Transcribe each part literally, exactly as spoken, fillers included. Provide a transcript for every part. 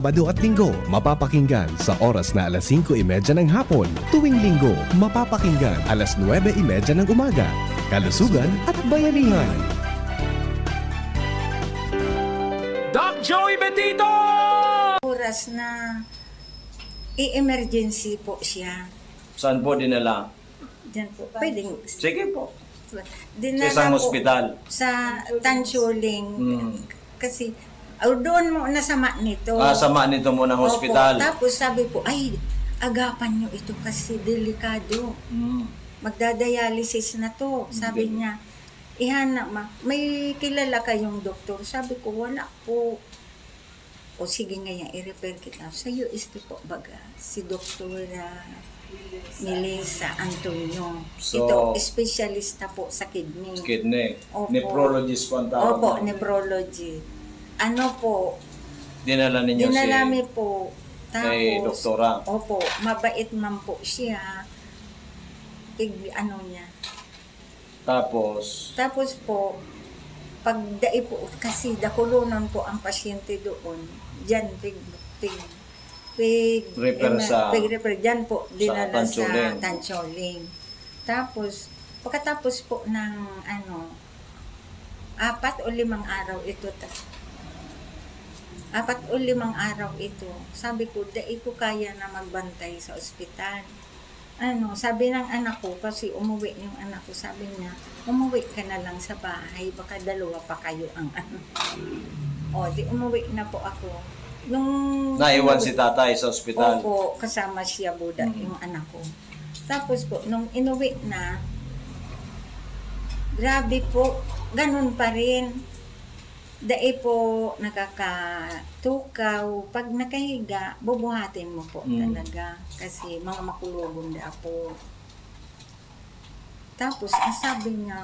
Sabado at Linggo, mapapakinggan sa oras na alas singko y medya ng hapon. Tuwing Linggo, mapapakinggan alas nuwebe y medya ng umaga. Kalusugan at bayanihan. Doc Joey Betito! Oras na i-emergency po siya. Saan po dinala? Diyan po. Pwedeng Sige po. dinala Sa isang po ospital. Sa Tansuling. Mm. Kasi, oh, doon mo nasama nito. Ah, sama nito muna ng Opo. hospital. Tapos sabi po, ay, agapan nyo ito kasi delikado. Mm. Magdadialysis na to. Sabi Hindi. niya, ihana ma, may kilala kayong doktor? Sabi ko, wala po. O sige ngayon, i-refer kita. Sa U S T po baga, si Doktora Melissa Antonio. So, Ito, espesyalista po sa kidney. Kidney. Opo. Nephrologist po ang tawag. Opo, Niya. Nephrology. Ano po, Dinala ninyo dinala si... mi po. kay Tapos, doktora. Opo, mabait man po siya. Pig, ano niya. Tapos, Tapos po, pag dai po, kasi dakulonon po ang pasyente doon. Diyan, pig, pig, pig, Refer sa- pig refer, diyan po, dinala sa Tancholing. Tancholing. Tapos, pagkatapos po ng, ano, apat o limang araw ito, ta- apat o limang araw ito, sabi ko, dai ko kaya na magbantay sa ospital. Ano, sabi ng anak ko, kasi umuwi yung anak ko, sabi niya, umuwi ka na lang sa bahay, baka dalawa pa kayo ang ano. O, di umuwi na po ako. Nung Naiwan umuwi- si tatay sa ospital. Opo, kasama siya, Buda, Mm. yung anak ko. Tapos po, nung inuwi na, grabe po, ganun pa rin. Dai po nakakatukaw. Pag nakahiga, bubuhatin mo po Mm. talaga. Kasi mga makulubong da po. Tapos, ang sabi niya,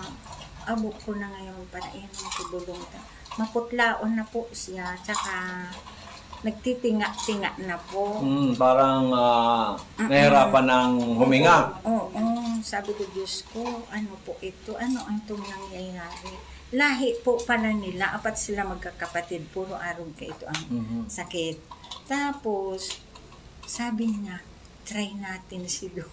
abo ko na ngayon para inom ko bulong ta. Maputlaon na po siya, tsaka nagtitinga-tinga na po. Mm, parang ah, Mm-mm. nahirapan ng huminga. Oo, sabi ko, Diyos ko, ano po ito? Ano ang itong nangyayari? Lahi po pala nila, apat sila magkakapatid, puro arog ka ito ang Mhm. sakit. Tapos, sabi niya, try natin si Doc.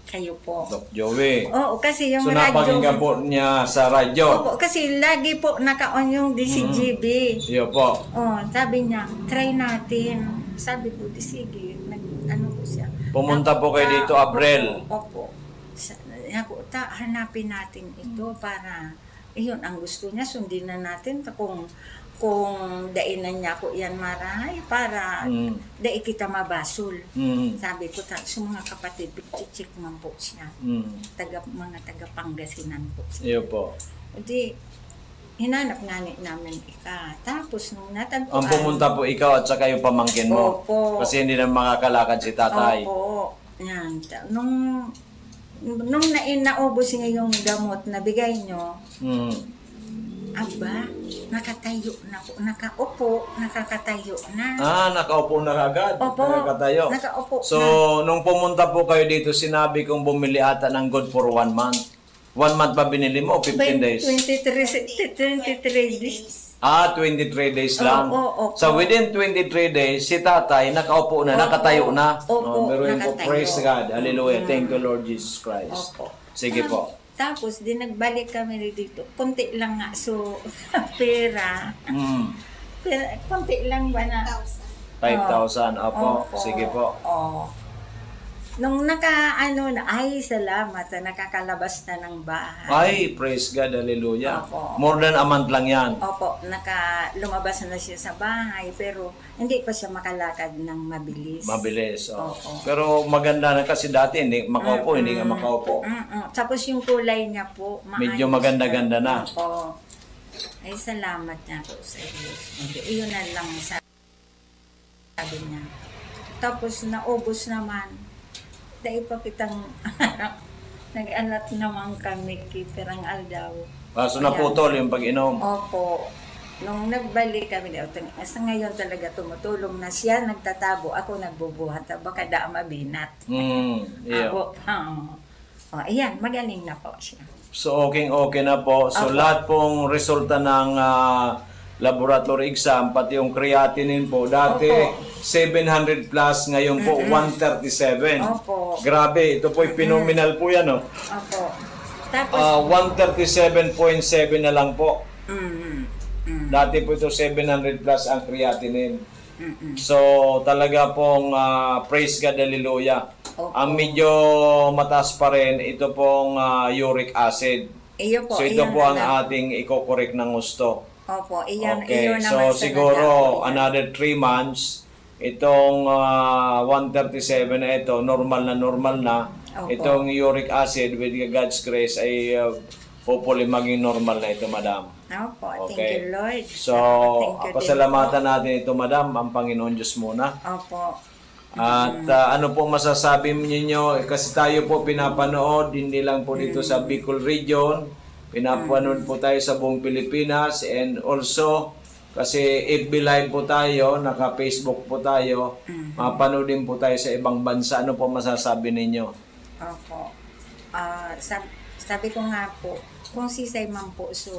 Kayo po. Doc Joey. Oo, kasi yung So, radyo. napakinggan po niya sa radyo. Opo, kasi lagi po naka-on yung D C G B. Iyo po. Oh, sabi niya, try natin. Sabi ko, di sige. Nag, ano po siya. Pumunta po kayo dito, Abril. Opo. Opo. Sa, ako, ta, hanapin natin ito para, iyon ang gusto niya, sundin na natin ta kung, kung dainan niya ako yan marahay para Mm. dai kita mabasol. Mm. Sabi ko, ta, sa mga kapatid, pagchichik man po siya. Mm. Taga, mga taga Pangasinan po siya. Iyo po. Di, hinanap nga ni namin ika. Tapos, nung natagpuan... Ang pumunta po ikaw at saka yung pamangkin mo. Opo. Kasi hindi na makakalakad si tatay. Opo. Yan. Ta- Nung, nung na, naubos niya yung gamot na bigay nyo, Mm. aba, nakatayo na po. Nakaupo, nakakatayo na. Ah, nakaupo na agad. Opo. Nakatayo. Nakaupo So, na. Nung pumunta po kayo dito, sinabi kong bumili ata ng good for one month. One month pa binili mo, fifteen days? twenty-three, twenty-three days. Ah, twenty-three days lang. Oo, opo. So, within twenty-three days, si tatay nakaupo na, Opo. nakatayo na. Opo, Oh, very good. nakatayo. Praise God. Hallelujah. Mm. Thank you, Lord Jesus Christ. Opo. Sige po. Tapos, di nagbalik kami dito. Konti lang nga. So, pera. Mm. Pera, konti lang ba na? Five thousand. Opo. Opo. Sige po. Oh. Nung naka, ano na, ay, salamat sa nakakalabas na ng bahay. Ay, praise God. Hallelujah. Opo. More than a month lang yan. Opo, naka, lumabas na siya sa bahay, pero hindi pa siya makalakad ng mabilis. Mabilis. Oh. Opo. Pero maganda na kasi dati, hindi, makaupo, hindi nga Mm-mm. makaupo. Mm-mm. Tapos yung kulay niya po, maayos Medyo maganda-ganda na. Opo. Ay, salamat nga po sa iyo. Hindi, iyon na lang sa sabi niya. Tapos naubos naman. Dahil pa kitang nag-anak naman kami, kiperang aldaw. Ah, so naputol yung pag-inom. Opo. Nung nagbalik kami, hasta ngayon talaga tumutulong na siya, nagtatabo, ako nagbubuhat, baka da mabinat. Hmm, iyo. Ako, oo. Oh, ayan, magaling na po siya. So, okay, okay na po. So, Opo. Lahat pong resulta ng ah, laboratory exam, pati yung creatinine po, dati Opo. seven hundred plus, ngayon po Mm-mm. one thirty-seven. Opo. Grabe, ito po'y Mm-mm. phenomenal po yan, oh. Opo. Tapos Ah, one thirty-seven point seven na lang po. Mm-mm. Mm. Dati po ito seven hundred plus ang creatinine. Mm-mm. So, talaga pong, ah, praise God, hallelujah. Opo. Ang medyo mataas pa rin, ito pong, ah, uric acid. Iyo po, So, ito iyon po na ang lang. ating iko-correct ng husto. Opo, iyan, Okay, iyon so naman sa siguro nagkakaroon. another three months, itong, ah, one thirty-seven na ito, normal na normal na. Opo. Itong uric acid, with God's grace, ay, ah, hopefully maging normal na ito, madam. Opo, thank Okay. you, Lord. So, Thank you din pasalamatan po. natin ito, madam, ang Panginoon Diyos muna. Opo. At, Mm. ah, ano po masasabi ninyo? Kasi tayo po pinapanood, hindi lang po dito sa Mm. Bicol region. Pinapanood Mm. po tayo sa buong Pilipinas, and also, kasi F B Live po tayo, naka-Facebook po tayo, Mm. mapanood din po tayo sa ibang bansa. Ano po masasabi ninyo? Opo. Ah, sab-, sabi ko nga po, kung sisay man po, so,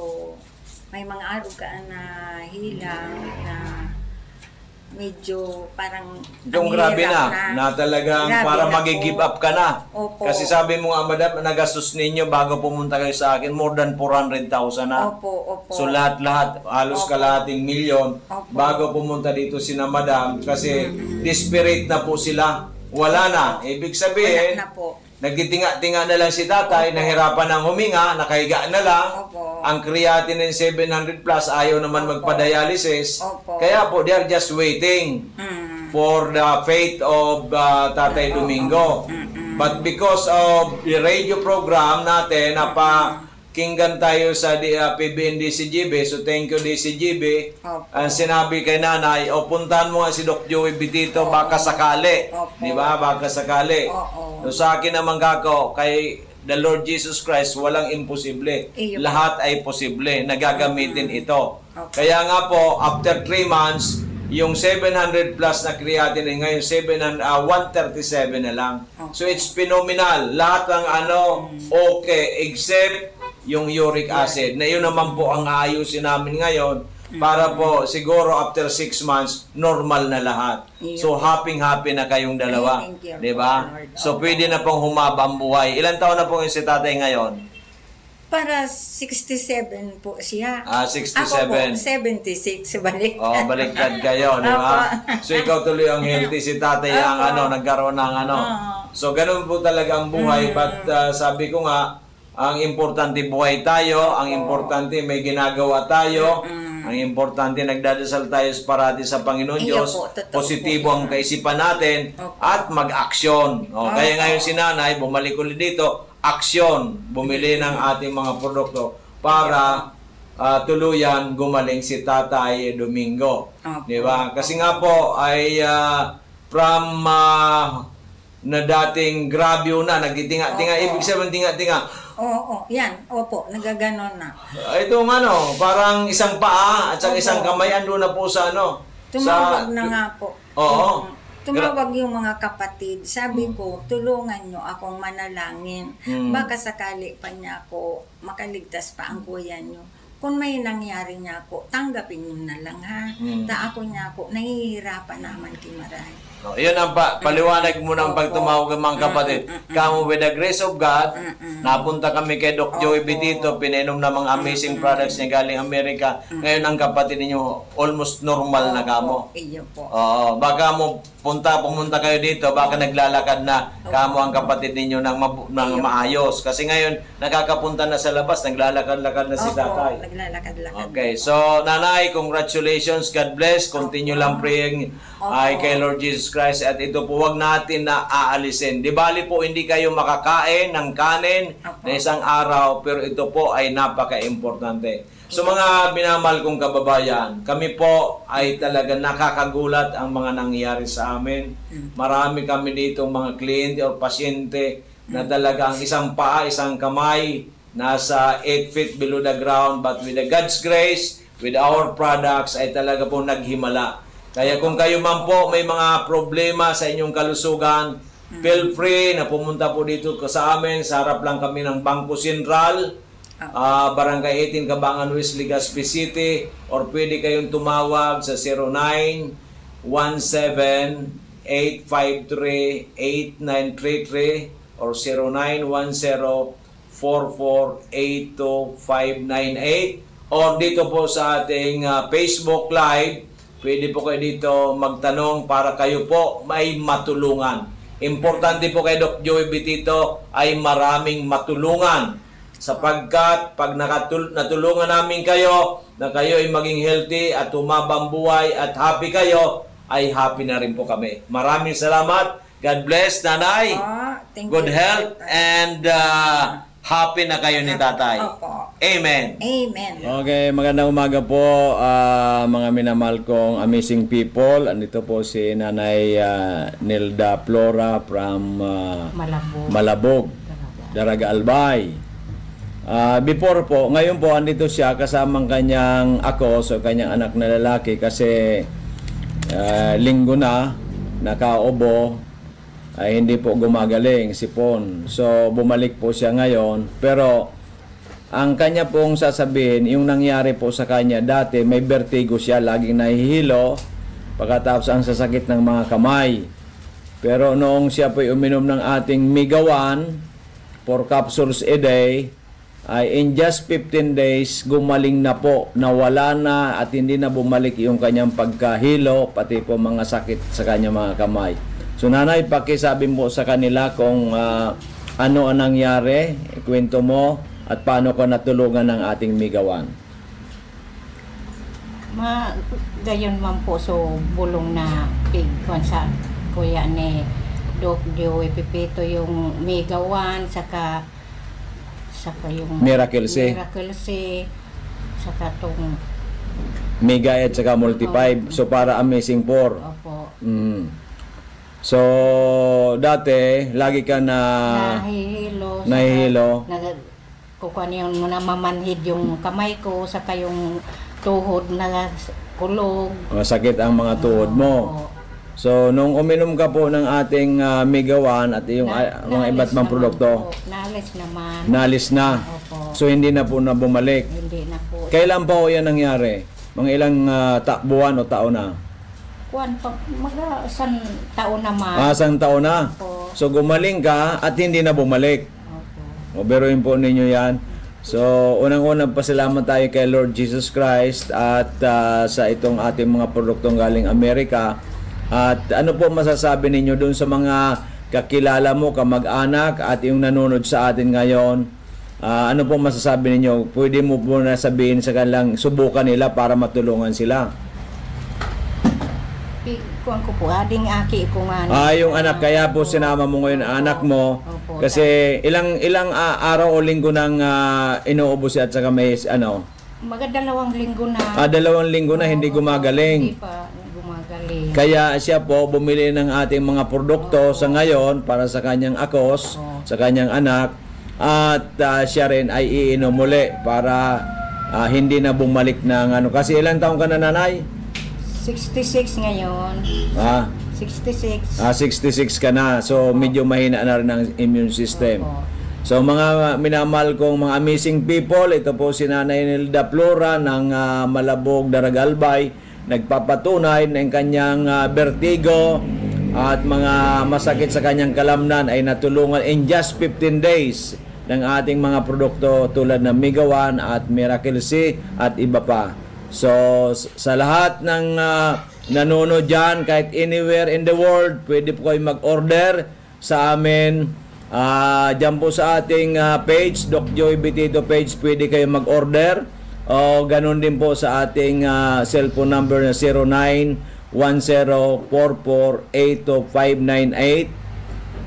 may mga arog ka na hilang na medyo parang Yung ang grabe hirap na, na. na talagang Grabe parang na magi-give po. up ka na. Opo. Kasi sabi mo nga, madam, nagastos ninyo bago pumunta kayo sa akin, more than four hundred thousand na. Opo, opo. So, lahat-lahat, halos Opo. kalahating milyon, Opo. bago pumunta dito sina madam, kasi Mm-mm. desperate na po sila. Wala na. Opo. Ibig sabihin, Wala na po. nagtitinga-tinga na lang si tatay, Opo. nahirapan ng huminga, nakahiga na lang. Opo. Ang creatinine seven hundred plus, ayaw naman Opo. magpa-dialysis. Opo. Kaya po, they are just waiting Mm. for the fate of, ah, Tatay Opo. Domingo. Mm-mm. But because of the radio program natin, napa-, Mm. kinggan tayo sa di-, ah, P B N D C G B. So, thank you, D C G B. Opo. Ang sinabi kay nanay, "O, puntahan mo nga si Doc Joey Bitito, Opo. baka sakali." Opo. Di ba? Baka sakali. Oo. So, sa akin naman, kako, kay the Lord Jesus Christ, walang imposible. Iyo. Lahat ay posible. Nagagamitin Mm. ito. Opo. Kaya nga po, after three months, yung seven hundred plus na creatinine, ngayon seven hundred, ah, one thirty-seven na lang. Opo. So, it's phenomenal. Lahat ng ano, Mm. okay, except yung uric Uric. acid, na yun naman po ang aayusin namin ngayon Mm. para po siguro after six months, normal na lahat. Iyo. So, happy-happy na kayong dalawa, Ay, thank you di po, ba? Lord. So, Opo. pwede na pong humaba ang buhay. Ilang taon na po yung si tatay ngayon? Para sixty-seven po siya. Ah, sixty-seven. Ako po, seventy-six, balik. Oh, baliktad kayo, di ba? Opo. So, ikaw tuloy ang healthy, si tatay ang Opo. ano, nagkaroon ng ano. Oo. So, ganun po talaga ang buhay. Mm. But, ah, sabi ko nga, ang importante buhay tayo, ang Opo. importante may ginagawa tayo, Mm-mm. ang importante nagdadasal tayo parati sa Panginoon Iyo Diyos, po, totoo positibo po. ang kaisipan natin, Opo. at mag-aksyon. O, kaya Opo. ngayon si nanay, bumalik ulit dito, aksyon, bumili ng ating mga produkto para, ah, tuluyan gumaling si Tatay Domingo. Opo. Di ba? Kasi nga po ay, ah, from, ah, na dating grabe na, nagtitinga-tinga. Opo. Ibig sabihin, tinga-tinga. Oo, yan. Opo, nagaganon na. Ah, itong ano, parang isang paa at saka Opo. isang kamay, ando na po sa ano, Tumawag sa na nga po. Oo. Mm. Tumawag Gra- yung mga kapatid. Sabi Mm. ko, "Tulungan nyo akong manalangin. Mm. Baka sakali pa niya ako, makaligtas pa ang kuya nyo. Kung may nangyari niya ako, tanggapin nyo na lang, ha? Mm. Ta ako niya ako, nahihirapan naman ki Maray." Oh, yun ang pa-, Mm. paliwanag mo ng Opo. pagtumawag ng mga Mm, kapatid. mm, mm, mm. Kamo, with the grace of God, Mm, mm. napunta kami kay Doc Joey Opo. Bitito, pinainom namang amazing Mm, mm. products niya galing Amerika. Mm. Ngayon, ang kapatid ninyo, almost normal na Opo, kamo. iyo po. Oo, baka mo punta, pumunta kayo dito, baka naglalakad na Opo. kamo ang kapatid ninyo ng mabu-, ng Iyo. maayos. Kasi ngayon, nakakapunta na sa labas, naglalakad-lakad na si Opo, tatay. naglalakad-lakad Okay, po. so, Nanay, congratulations, God bless, continue Opo. lang praying Opo. ay kay Lord Jesus Christ. At ito po, wag natin na aalisin. Di bali po, hindi kayo makakain ng kanin Opo. na isang araw, pero ito po ay napaka-importante. So, Opo. mga minamahal kong kababayan, kami po ay talaga nakakagulat ang mga nangyayari sa amin. Mm. Marami kami ditong mga kliyente or pasyente na Mm. talaga ang isang paa, isang kamay, nasa eight feet below the ground, but with the God's grace, with our products, ay talaga pong naghimala. Kaya kung kayo man po may mga problema sa inyong kalusugan, Mm. feel free na pumunta po dito sa amin. Sa harap lang kami ng Bangko Sentral. Ah, Barangay eighteen, Cabangan West, Legazpi City, or pwede kayong tumawag sa zero nine one seven, eight five three, eight nine three three or zero nine one zero, four four eight two five nine eight, or dito po sa ating, ah, Facebook Live, pwede po kayo dito magtanong para kayo po may matulungan. Importante po kay Doc Joey Bitito ay maraming matulungan, sapagkat pag nakatul-, natulungan namin kayo na kayo ay maging healthy at humabang buhay at happy kayo, ay happy na rin po kami. Maraming salamat. God bless, Nanay. Ah, thank Good you, health Tatay. And, ah, happy na kayo ni Tatay. Opo. Amen. Amen. Okay, magandang umaga po, ah, mga minamahal kong amazing people. Andito po si Nanay, ah, Nilda Flora from, ah, Malabog. Malabog, Daraga. Daraga Albay. Ah, before po, ngayon po, andito siya kasamang kanyang ako, so kanyang anak na lalaki kasi, ah, linggo na, nakaubo, ay hindi po gumagaling, sipon. So, bumalik po siya ngayon, pero ang kanya pong sasabihin, yung nangyari po sa kanya, dati may bertigo siya, laging nahihilo, pagkatapos ang sasakit ng mga kamay. Pero noong siya po'y uminom ng ating Migawan, four capsules a day, ay in just fifteen days, gumaling na po, nawala na at hindi na bumalik yung kanyang pagkahilo, pati po mga sakit sa kanyang mga kamay. So, Nanay, pakisabi po sa kanila kung, ah, ano ang nangyari, ikwento mo, at paano ka natulungan ng ating Migawan. Ma-, gayon man po, so, bulong na pig-, kwan sa kuya ni Doc Joey Pepito, yung Migawan, saka, saka yung Miracle C. Miracle C, saka tong Mega at saka Multi Oo. Five. So, para Amazing Four. Opo. Mm. So, dati, lagi ka na Nahihilo, saka nahihilo. nag-, kukuha niyo, namamanhid yung kamay ko, saka yung tuhod na kulog. Masakit ang mga tuhod mo. Oo. So, nung uminom ka po ng ating, ah, Migawan at yung, Na-, ah, mga iba't naalis ibang naman produkto, po. Naalis naman. Naalis na. Opo. So, hindi na po na bumalik. Hindi na po. Kailan pa ho yan nangyari? Mga ilang, ah, ta-, buwan o taon na? Kuwan pa, mga isang taon naman. Ah, isang taon na. Opo. So, gumaling ka at hindi na bumalik. Opo. O, biruin po ninyo yan. So, unang-una, pasalamat tayo kay Lord Jesus Christ at, ah, sa itong ating mga produktong galing Amerika. At ano po masasabi ninyo doon sa mga kakilala mo, kamag-anak, at yung nanonood sa atin ngayon? Ah, ano po masasabi ninyo? Pwede mo po na sabihin sa kanilang subukan nila para matulungan sila. Pi-, kuwan ko po, ading aki ko nga Ah, yung anak, kaya po sinama mo ngayon ang anak mo. Opo. Kasi ilang, ilang, ah, araw o linggo nang, ah, inuubos siya at saka may, ano? Mga dalawang linggo na. Ah, dalawang linggo na, hindi Oo, gumagaling. Hindi pa gumagaling. Kaya siya po bumili ng ating mga produkto Oo. sa ngayon para sa kanyang akos, Oo. sa kanyang anak, at, ah, siya rin ay iinom muli para, ah, hindi na bumalik ng ano. Kasi ilang taon ka na, Nanay? Sixty-six ngayon. Ah. Sixty-six. Ah, sixty-six ka na. So, Opo. medyo mahina na rin ang immune system. Opo. So, mga minamahal kong mga amazing people, ito po si Nanay Nilda Flora ng, ah, Malabog, Daraga Albay. Nagpapatunay na ang kanyang, ah, bertigo at mga masakit sa kanyang kalamnan ay natulungan in just fifteen days ng ating mga produkto tulad ng Migawan at Miracle C at iba pa. So, s-, sa lahat ng, ah, nanonood dyan, kahit anywhere in the world, pwede po kayo mag-order sa amin. Ah, dyan po sa ating, ah, page, Doc Joey Bitito page, pwede kayo mag-order. O ganun din po sa ating, ah, cellphone number na zero nine one zero four four eight two five nine eight,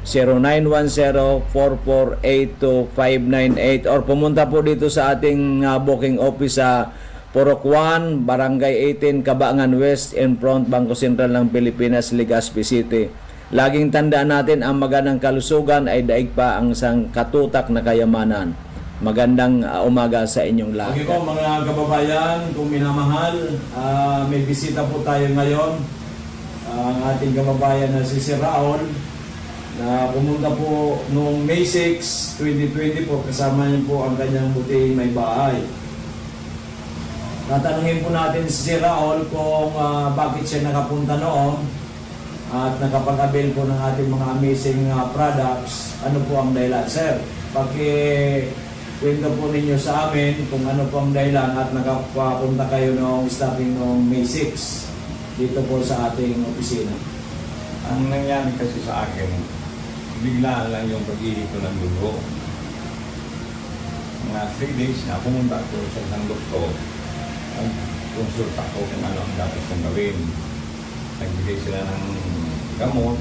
zero nine one zero four four eight two five nine eight, or pumunta po dito sa ating, ah, booking office sa Purok one, Barangay eighteen, Cabangan West, in front Bangko Sentral ng Pilipinas, Legazpi City. Laging tandaan natin, ang magandang kalusugan ay daig pa ang sangkatutak na kayamanan. Magandang, ah, umaga sa inyong lahat. Okay po, mga kababayan, kung minamahal, ah, may bisita po tayo ngayon. Ah, ang ating kababayan na si Sir Raul. Na pumunta po noong May six, twenty twenty-four, kasama niya po ang kanyang butihing may bahay. Tatanungin po natin si Sir Raul kung, ah, bakit siya nakapunta noon at nakapag-avail po ng ating mga amazing, ah, products. Ano po ang dahilan, sir? Pakikwento po ninyo sa amin kung ano po ang dahilan at nakapapunta kayo noong, starting noong May six, dito po sa ating opisina. Ang nangyari kasi sa akin, biglaan lang yung pag-ihi ko ng dugo. Mga three days na, pumunta ako sa isang doktor. Nagkonsulta ako kung ano ang dapat kong gawin. Nagbigay sila ng gamot.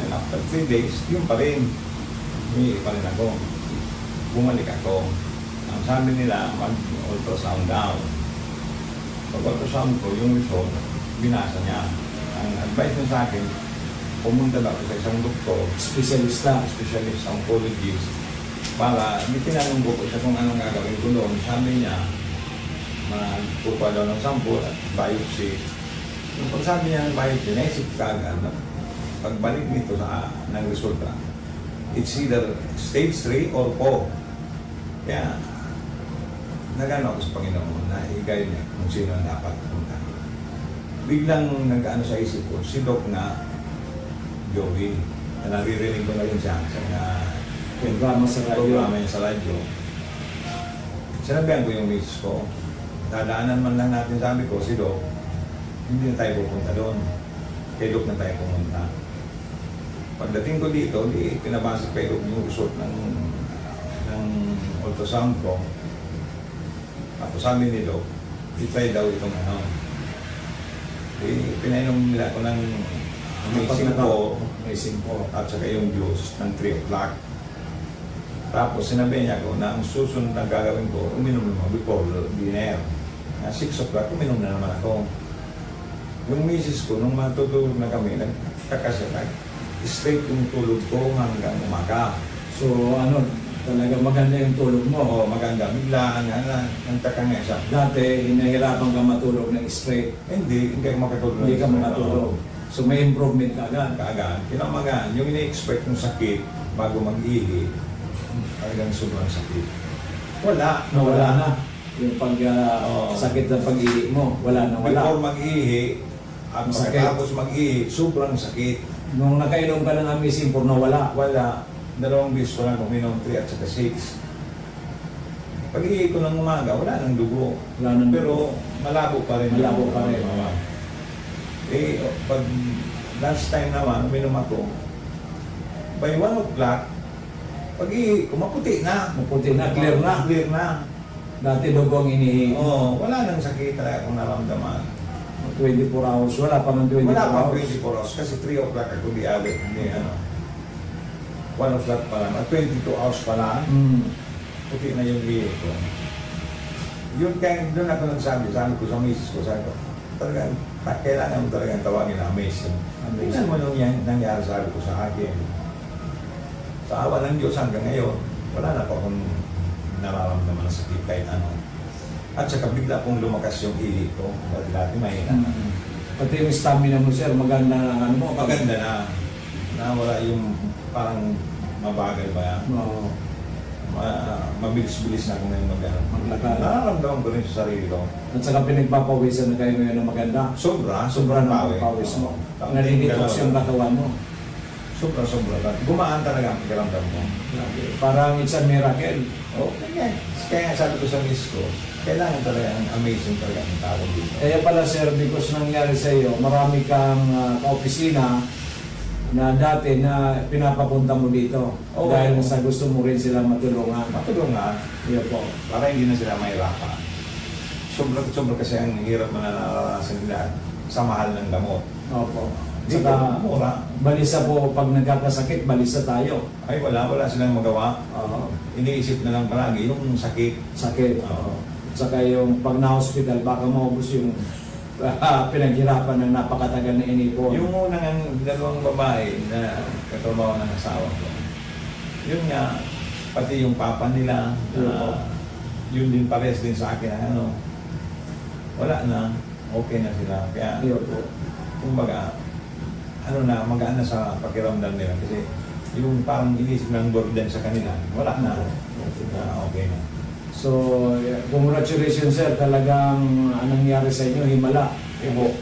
And after three days, yun pa rin. Umihi pa rin ako. Bumalik ako. Ang sabi nila, mag-ultrasound daw. Pag-ultrasound ko, yung result, binasa niya. Ang advice niya sa akin, pumunta daw ako sa isang doktor, Espesyalista. Specialist oncologist, para di tinanong ko po siya kung anong gagawin ko doon. Sabi niya, magkukuha daw ng sample at biopsy. Yung pagsabi niya ng biopsy, naisip ko agad na pagbalik nito sa, ng resulta, it's either stage three or four. Kaya, nag-ano ako sa Panginoon na i-guide niya kung sino ang dapat puntahan. Biglang nag-ano sa isip ko, si Doc nga, Joey, na naririnig ko na rin siya sa mga Programa sa radyo. Programa niya sa radyo. Sinabihan ko yung misis ko, "Dadaanan man lang natin," sabi ko, "si Doc, hindi na tayo pupunta doon. Kay Doc na tayo pumunta." Pagdating ko dito, di pinabasa ko yung result ng, ng ultrasound ko. Tapos sabi ni Doc, "I-try daw itong ano." Di, pinainom nila ako ng Amazing Four Amazing Four. At saka yung juice ng three o'clock. Tapos sinabi niya ako na ang susunod na gagawin ko, uminom naman before dinner. Na six o'clock, uminom na naman ako. Yung misis ko, nung matutulog na kami, nagtaka siya, nag-straight yung tulog ko hanggang umaga. So, ano, talaga maganda yung tulog mo? Oo, maganda. Biglaan nga na, nagtaka nga siya. Dati, hinahirapan ka matulog ng straight. Hindi, hindi ako makatulog ng straight. Hindi ka makatulog. Oo. So, may improvement ka agad? Kaagad. Kinamagaan. Yung ini-expect kong sakit bago mag-ihi, talagang sobrang sakit. Wala. Nawala na. Yung pag, ah, Oo. sakit ng pag-ihi mo, wala na, wala. Before mag-ihi, at Masakit. Pagkatapos mag-ihi, sobrang sakit. Nung nakainom ka ng Amazing Four, nawala? Wala. Dalawang beses ko lang uminom, three at saka six. Pag-ihi ko ng umaga, wala nang dugo. Wala nang Pero dugo. Malabo pa rin. Malabo pa rin. Oo. Eh, pag last time naman, uminom ako, by one o'clock, pag-ihi ko, maputi na. Maputi na, clear na. Clear na. Dati dugo ang inihi. Oo, wala nang sakit talaga akong naramdaman. Twenty-four hours, wala pa man twenty-four hours. Wala pang twenty-four hours kasi three o'clock ako the other, hindi ano. One o'clock pa lang, ah, twenty-two hours pa lang. Hmm. Puti na yung ihi ko. Yun, kaya doon ako nagsabi, sabi ko sa misis ko, sabi ko, "Talagang, ta-, kailangan mo talagang tawagin na amazing." Amazing. Tingnan mo nung yan, nangyari, sabi ko sa akin. Sa awa ng Diyos, hanggang ngayon, wala na po akong nararamdaman na sakit kahit ano. At saka bigla pong lumakas yung ihi ko. Dati, dati mahina na. Mm. Pati yung stamina mo, sir, maganda na ang ano mo. Maganda na. Nawala yung parang mabagal ba yan? Oo. Ma-, mabilis-bilis na ako ngayon mag-, ano. Maglakad. Nararamdaman ko rin sa sarili ko. At saka pinagpapawisan na kayo ngayon na maganda. Sobra, Sobra sobrang na pawis. Ang pawis mo. Oo. Nalilitox Ang yung galaw. Katawan mo. Sobra-sobra lang. Gumaan talaga ang pakiramdam mo. Grabe. Parang it's a miracle. Oo, kaya, kaya sabi ko sa miss ko, kailangan talaga ang amazing talaga ang tao dito. Kaya pala, sir, because nangyari sa iyo, marami kang, ah, kaopisina na dati na pinapapunta mo dito. Oo. Dahil sa gusto mo rin silang matulungan. Matulungan. Yun po. Para hindi na sila mahirapan. Sobra, sobra kasi ang hirap na nararanasan nila sa mahal ng gamot. Opo. Dito, Saka, mura. Balisa po, pag nagkakasakit, balisa tayo. Ay, wala, wala silang magawa. Oo. Iniisip na lang palagi yung sakit. Sakit. Oo. Saka yung pag na-hospital, baka maubos yung, ah, pinaghirapan ng napakatagal na inipon. Yung unang ang dalawang babae na katrabaho ng asawa ko, yun nga, pati yung papa nila, Yun po. Ah, yun din, pares din sa akin ang ano, wala na. Okay na sila. Kaya, Iyo po. kumbaga, ano na, magaan na sa pakiramdam nila kasi yung parang inisip ng burden sa kanila, wala na. Na okay na. So, congratulations, sir. Talagang ang nangyari sa inyo, himala. Ibo.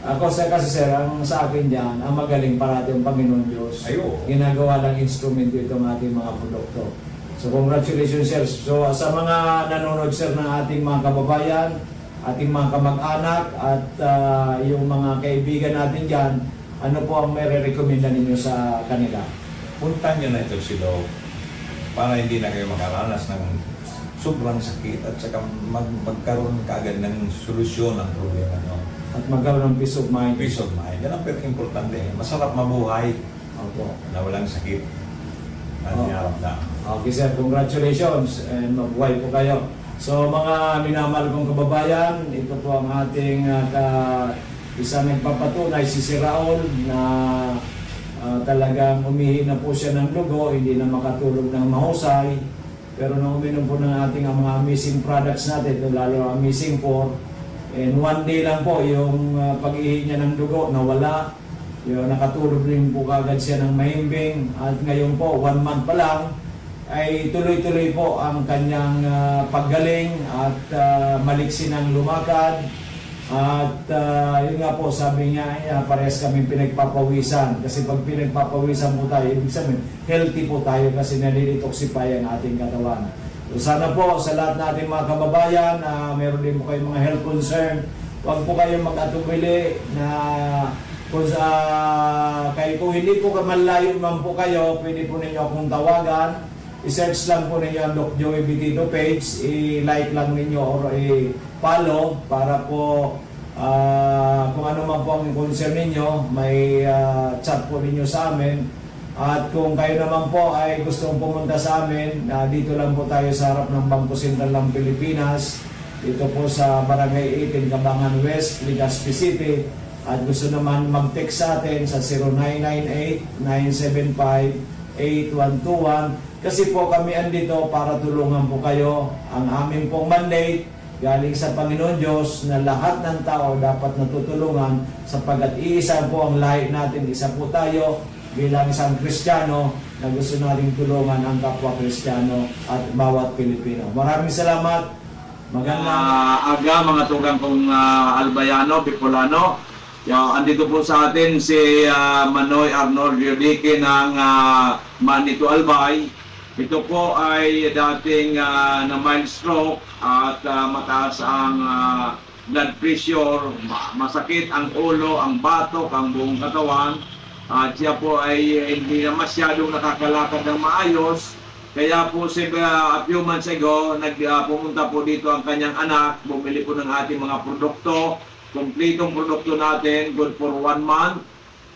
Ako, sir, kasi, sir, ang sa akin dyan, ang magaling parati ang Panginoon Diyos. Ay, oo. Ginagawa ng instrumento itong ating mga produkto. So, congratulations, sir. So, sa mga nanonood, sir, ng ating mga kababayan, ating mga kamag-anak, at ah, yung mga kaibigan natin dyan, ano po ang may rekomenda ninyo sa kanila? Punta nyo na ito si Doc para hindi na kayo makaranas ng sobrang sakit at saka mag magkaroon kaagad ng solusyon ang problema nyo. At magkaroon ng peace of mind. Peace of mind. Yan ang pinaka-importante. Masarap mabuhay Opo. na walang sakit na Oh. dinaramdam. Okay, sir. Congratulations and mabuhay po kayo. So, mga minamahal kong kababayan, ito po ang ating ah, ka, isa nagpapatunay, si Sir Raul, na ah, talagang umihi na po siya ng dugo, hindi na makatulog ng mahusay. Pero nung uminom po ng ating ang mga amazing products natin, ito lalo ang Amazing four, and one day lang po yung ah, pag-ihi niya ng dugo, nawala. Yun, nakatulog rin po kagad siya ng mahimbing. At ngayon po, one month pa lang, ay tuloy-tuloy po ang kanyang ah, paggaling at ah, maliksi ng lumakad. At ah, yun nga po, sabi niya, "Ay, ah, parehas kaming pinagpapawisan." Kasi pag pinagpapawisan po tayo, ibig sabihin, healthy po tayo kasi nadi-detoxify ang ating katawan. So, sana po sa lahat nating mga kababayan, ah, meron din po kayong mga health concern, huwag po kayong mag-atubili na kung sa kayo, kung hindi po ka-, malayo man po kayo, pwede po ninyo akong tawagan. I-search lang po ninyo ang Doc Joey Bitito page, i-like lang ninyo or i-follow para po ah, kung ano man po ang concern ninyo, may ah, chat po ninyo sa amin. At kung kayo naman po ay gustong pumunta sa amin, ah, dito lang po tayo sa harap ng Bangko Sentral ng Pilipinas. Dito po sa Barangay eighteen, Cabangan West, Legazpi City. At gusto naman mag-text sa atin sa zero nine nine eight, nine seven five, eight one two one. Kasi po kami andito para tulungan po kayo. Ang amin pong mandate galing sa Panginoon Diyos na lahat ng tao dapat natutulungan sapagkat iisa po ang lahi natin, isa po tayo bilang isang Kristiyano na gusto nating tulungan ang kapwa Kristiyano at bawat Pilipino. Maraming salamat. Magandang Ah, aga, mga tugang kong ah, Albayano, Bicolano. Yo, andito po sa atin si ah, Manoy Arnold Riodeque ng ah, Manito Albay. Ito po ay dating ah, na mild stroke at ah, mataas ang ah, blood pressure, ma- masakit ang ulo, ang batok, ang buong katawan. At siya po ay hindi na masyadong nakakalakad ng maayos. Kaya po si, ah, a few months ago, nag, ah, pumunta po dito ang kanyang anak, bumili po ng ating mga produkto, kumplitong produkto natin, good for one month.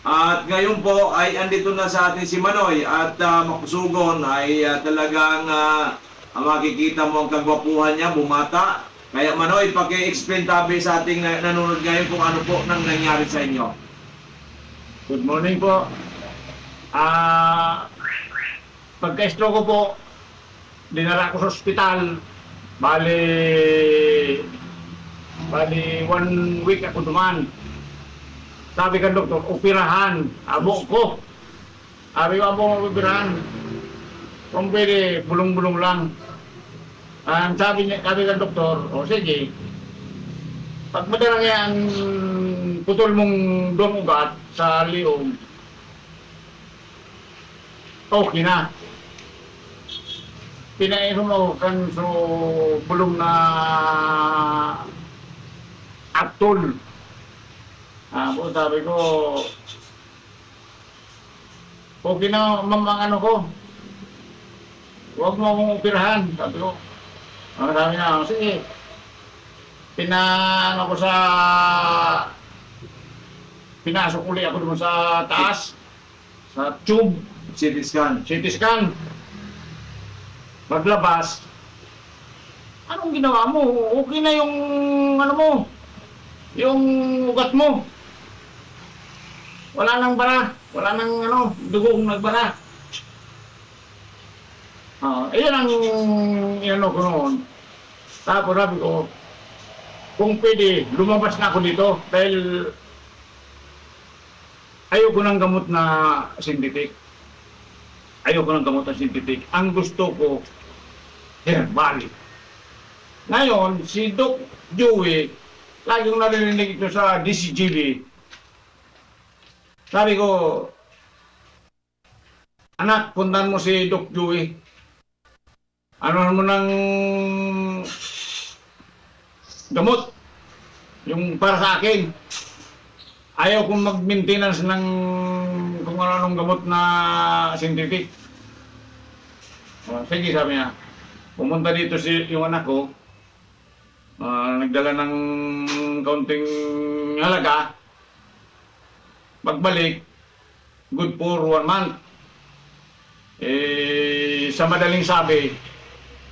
At ngayon po ay andito na sa atin si Manoy at ah, makusugon ay ah, talagang ah, makikita mo ang kagwapuhan niya, bumata. Kaya Manoy, paki-explain tabi sa ating na- nanonood ngayon kung ano po nang nangyari sa inyo. Good morning po. Ah, pagka-stroke ko po, dinala ko sa ospital. Bali, bali one week ako duman. Sabi kan doktor, operahan. Abo ko. Sabi ko, abo ko operahan. Kung pwede, bulong-bulong lang. Ang sabi niya, sabi kan doktor, o sige, pag madala niya ang putol mong duwang ugat sa liog, okay na. Pinainom ako kan so bulong na Aptol. Ah, po, sabi ko, okay na, ma'am, ang ano ko. Huwag mo akong operahan, sabi ko. Ang sabi niya, sige. Pinaano ko sa, pinasok uli ako doon sa taas. Sa tube, C T scan. C T scan. Maglabas. Anong ginawa mo? Okay na yung ano mo. Yung ugat mo. Wala nang bara. Wala nang ano, dugong nagbara. Ah, iyan ang inano ko noon. Tapos sabi ko, kung pwede, lumabas na ako dito dahil Ayoko ng gamot na synthetic. Ayoko ng gamot na synthetic. Ang gusto ko, herbal. Ngayon, si Doc Joey, lagi kong naririnig ito sa D C G B. Sabi ko, "Anak, puntahan mo si Doc Joey. Ano mo ng gamot, yung para sa akin." Ayaw kong mag-maintenance ng kung ano-anong gamot na synthetic. "O, sige," sabi niya. Pumunta dito si, yung anak ko, ah, nagdala ng kaunting halaga. Pagbalik, good for one month. Eh, sa madaling sabi,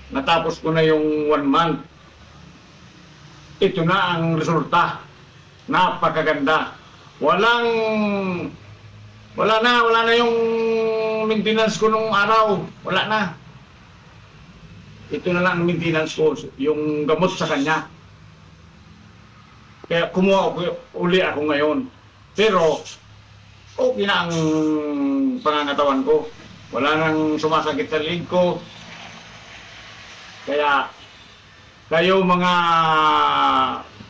natapos ko na yung one month. Ito na ang resulta. Napakaganda. Walang, wala na, wala na yung maintenance ko nung araw. Wala na. Ito na lang ang maintenance ko, yung gamot sa kanya. Kaya kumuha ako, uli ako ngayon. Pero, okay na ang pangangatawan ko. Wala nang sumasakit sa leg ko. Kaya, kayo mga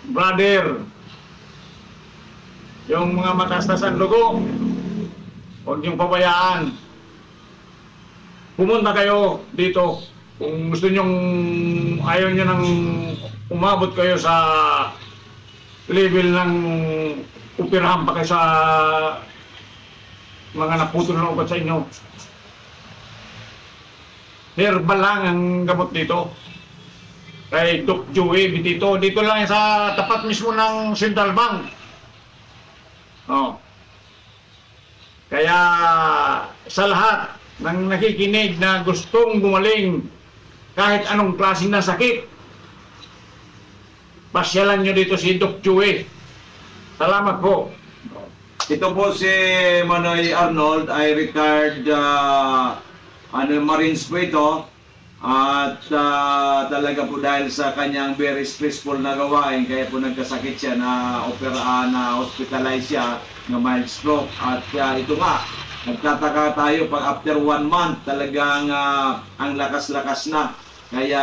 brother, yung mga mataas-taas ang dugo, huwag niyong pabayaan. Pumunta kayo dito. Kung gusto niyong, ayaw niyo nang umabot kayo sa level ng operahan pa kayo sa mga naputol na ugat sa inyo. Herbal lang ang gamot dito. Kay Doc Joey Bitito. Dito lang yan sa tapat mismo ng Central Bank. Oh. Kaya sa lahat ng nakikinig na gustong gumaling kahit anong klase ng sakit, pasyalan nyo dito si Doc Joey. Salamat po. Ito po si Manoy Arnold, ay retired, ah, ano, Marines po ito. At, ah, talaga po dahil sa kanyang very stressful na gawain, kaya po nagkasakit siya, na opera, ah, na hospitalize siya, na mild stroke. At, ah, ito nga, nagtataka tayo pag after one month, talagang, ah, ang lakas-lakas na. Kaya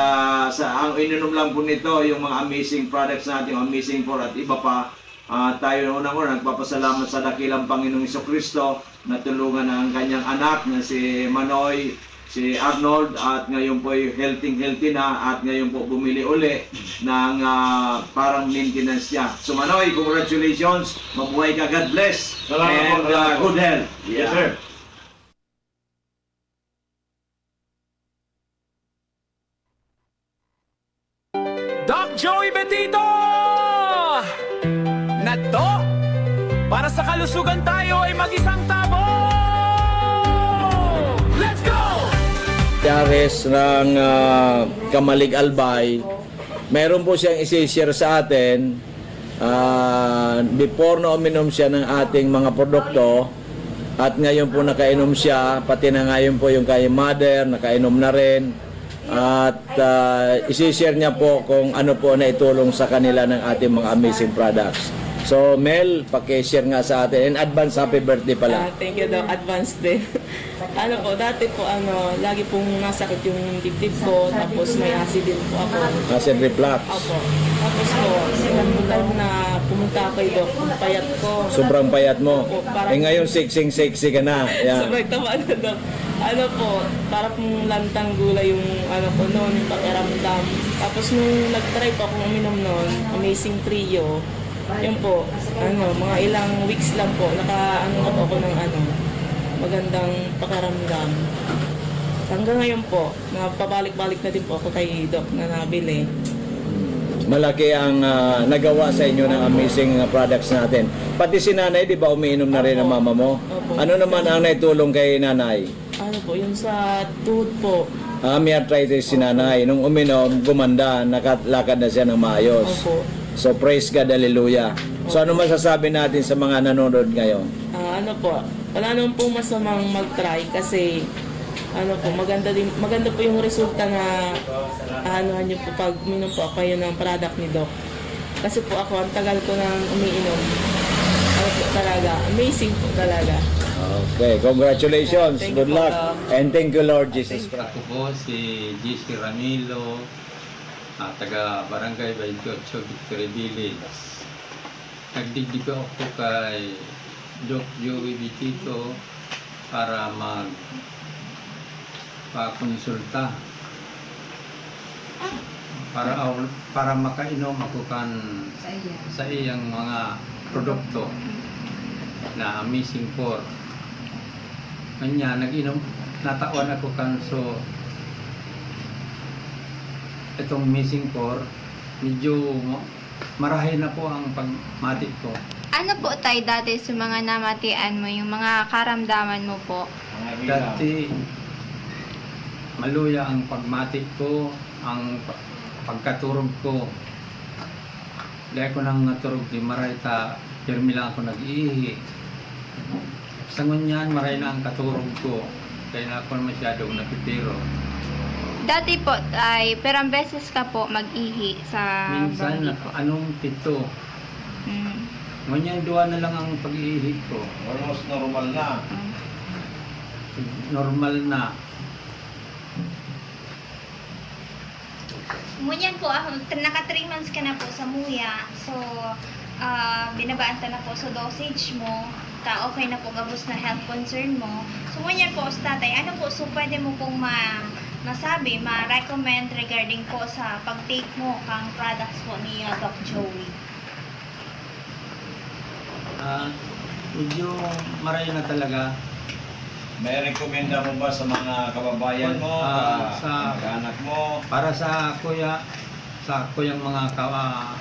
sa, ang ininom lang po nito, yung mga Amazing Products natin, yung Amazing Four at iba pa, ah, tayo unang-una nagpapasalamat sa dakilang Panginoong Jesucristo na tulungan ang kanyang anak na si Manoy, si Arnold, at ngayon po ay healthy-healthy na at ngayon po bumili uli ng, ah, parang maintenance niya. So Manoy, congratulations! Mabuhay ka! God bless! Salamat po, and, salamat ah, po. Good health! Yes, sir. Doc Joey Betito! Nadto! Para sa kalusugan tayo ay mag-isang tabo! Let's go! Yaris ng, ah, Kamalig Albay, meron po siyang isi-share sa atin. Ah, before na uminom siya ng ating mga produkto, at ngayon po nakainom siya, pati na ngayon po yung kay mother, nakainom na rin. At, ah, isi-share niya po kung ano po na itulong sa kanila ng ating mga Amazing Products. So, Mel, paki-share nga sa atin. In advance, happy birthday pala. Ah, thank you, Doc. Advance din. Ano po, dati po, ano, lagi pong nasakit yung dibdib ko, tapos may acid din po ako. Acid reflux. Opo. Tapos po, nung time na pumunta ako kay Doc, ang payat ko. Sobrang payat mo. Opo, parang Eh, ngayon, sexy-sexy ka na. Yan. Sobrang taba na, Doc. Ano po, para pong lantang gulay yung, ano ko noon, yung pakiramdam. Tapos nung nag-try po akong uminom noon, Amazing Trio, yun po, ano, mga ilang weeks lang po, naka, ano na po ako ng, ano, magandang pakiramdam. Hanggang ngayon po, na pabalik-balik na din po ako kay Doc na nabili. Malaki ang, ah, nagawa sa inyo ng Amazing, ah, products natin. Pati si nanay, di ba, umiinom na rin ang Opo. mama mo? Opo. Ano naman ang naitulong kay nanay? Ano po, yung sa tuhod po. Ah, may arthritis si nanay. Nung uminom, gumanda, nakalakad na siya ng maayos. Opo. So, praise God, hallelujah. So, ano masasabi natin sa mga nanonood ngayon? Ah, ano po, wala naman pong masamang mag-try kasi, ano po, maganda din, maganda po yung resulta na aanuhan niyo po pag uminom po kayo ng product ni Doc. Kasi po ako, ang tagal ko nang umiinom. Talaga, amazing po talaga. Okay, congratulations. Thank you Good po, luck. Doc. And thank you, Lord Jesus Christ. Ako po si J C Ramilo, ah, taga Barangay twenty-eight, Victory Village. Nagdigdi po ako kay Doc Joey Vitito para mag pakonsulta para, para makainom ako kan Sa iya. sa iyang mga produkto na Amazing Four. Kanya, nag-inom, natawan ako kan so itong Amazing Four, medyo ma-, marahay na po ang pagmati ko. Ano po, Tay, dati sa mga namatian mo, yung mga karamdaman mo po? Dati, maluya ang pagmati ko, ang pa-, pagkaturog ko. Dai ko nang naturog di maray ta, pirmi lang ako nag-iihi. Sa ngunyan, maray na ang katurog ko, kaya na ako masyadong napipiro. Dati po, Tay, pirang beses ka po mag-ihi sa Minsan, banggi po? Anong pito. Mm. Ngunyan, duwa na lang ang pag-iihi ko. Almost normal na. Mm. Normal na. Ngunyan po, ah, naka three months ka na po sa muya. So, ah, binabaan ta na po sa dosage mo. Ta okay na po gabos na health concern mo. So, ngunyan po, sa tatay, ano po, so pwede mo pong ma-, masabi, ma-recommend regarding po sa pag-take mo kang products po ni, ah, Doc Joey? Ah, medyo maray na talaga. May rekomenda mo ba sa mga kababayan mo, Ah, ka-, sa kamag-anak mo? Para sa kuya, sa kuyang mga ka-,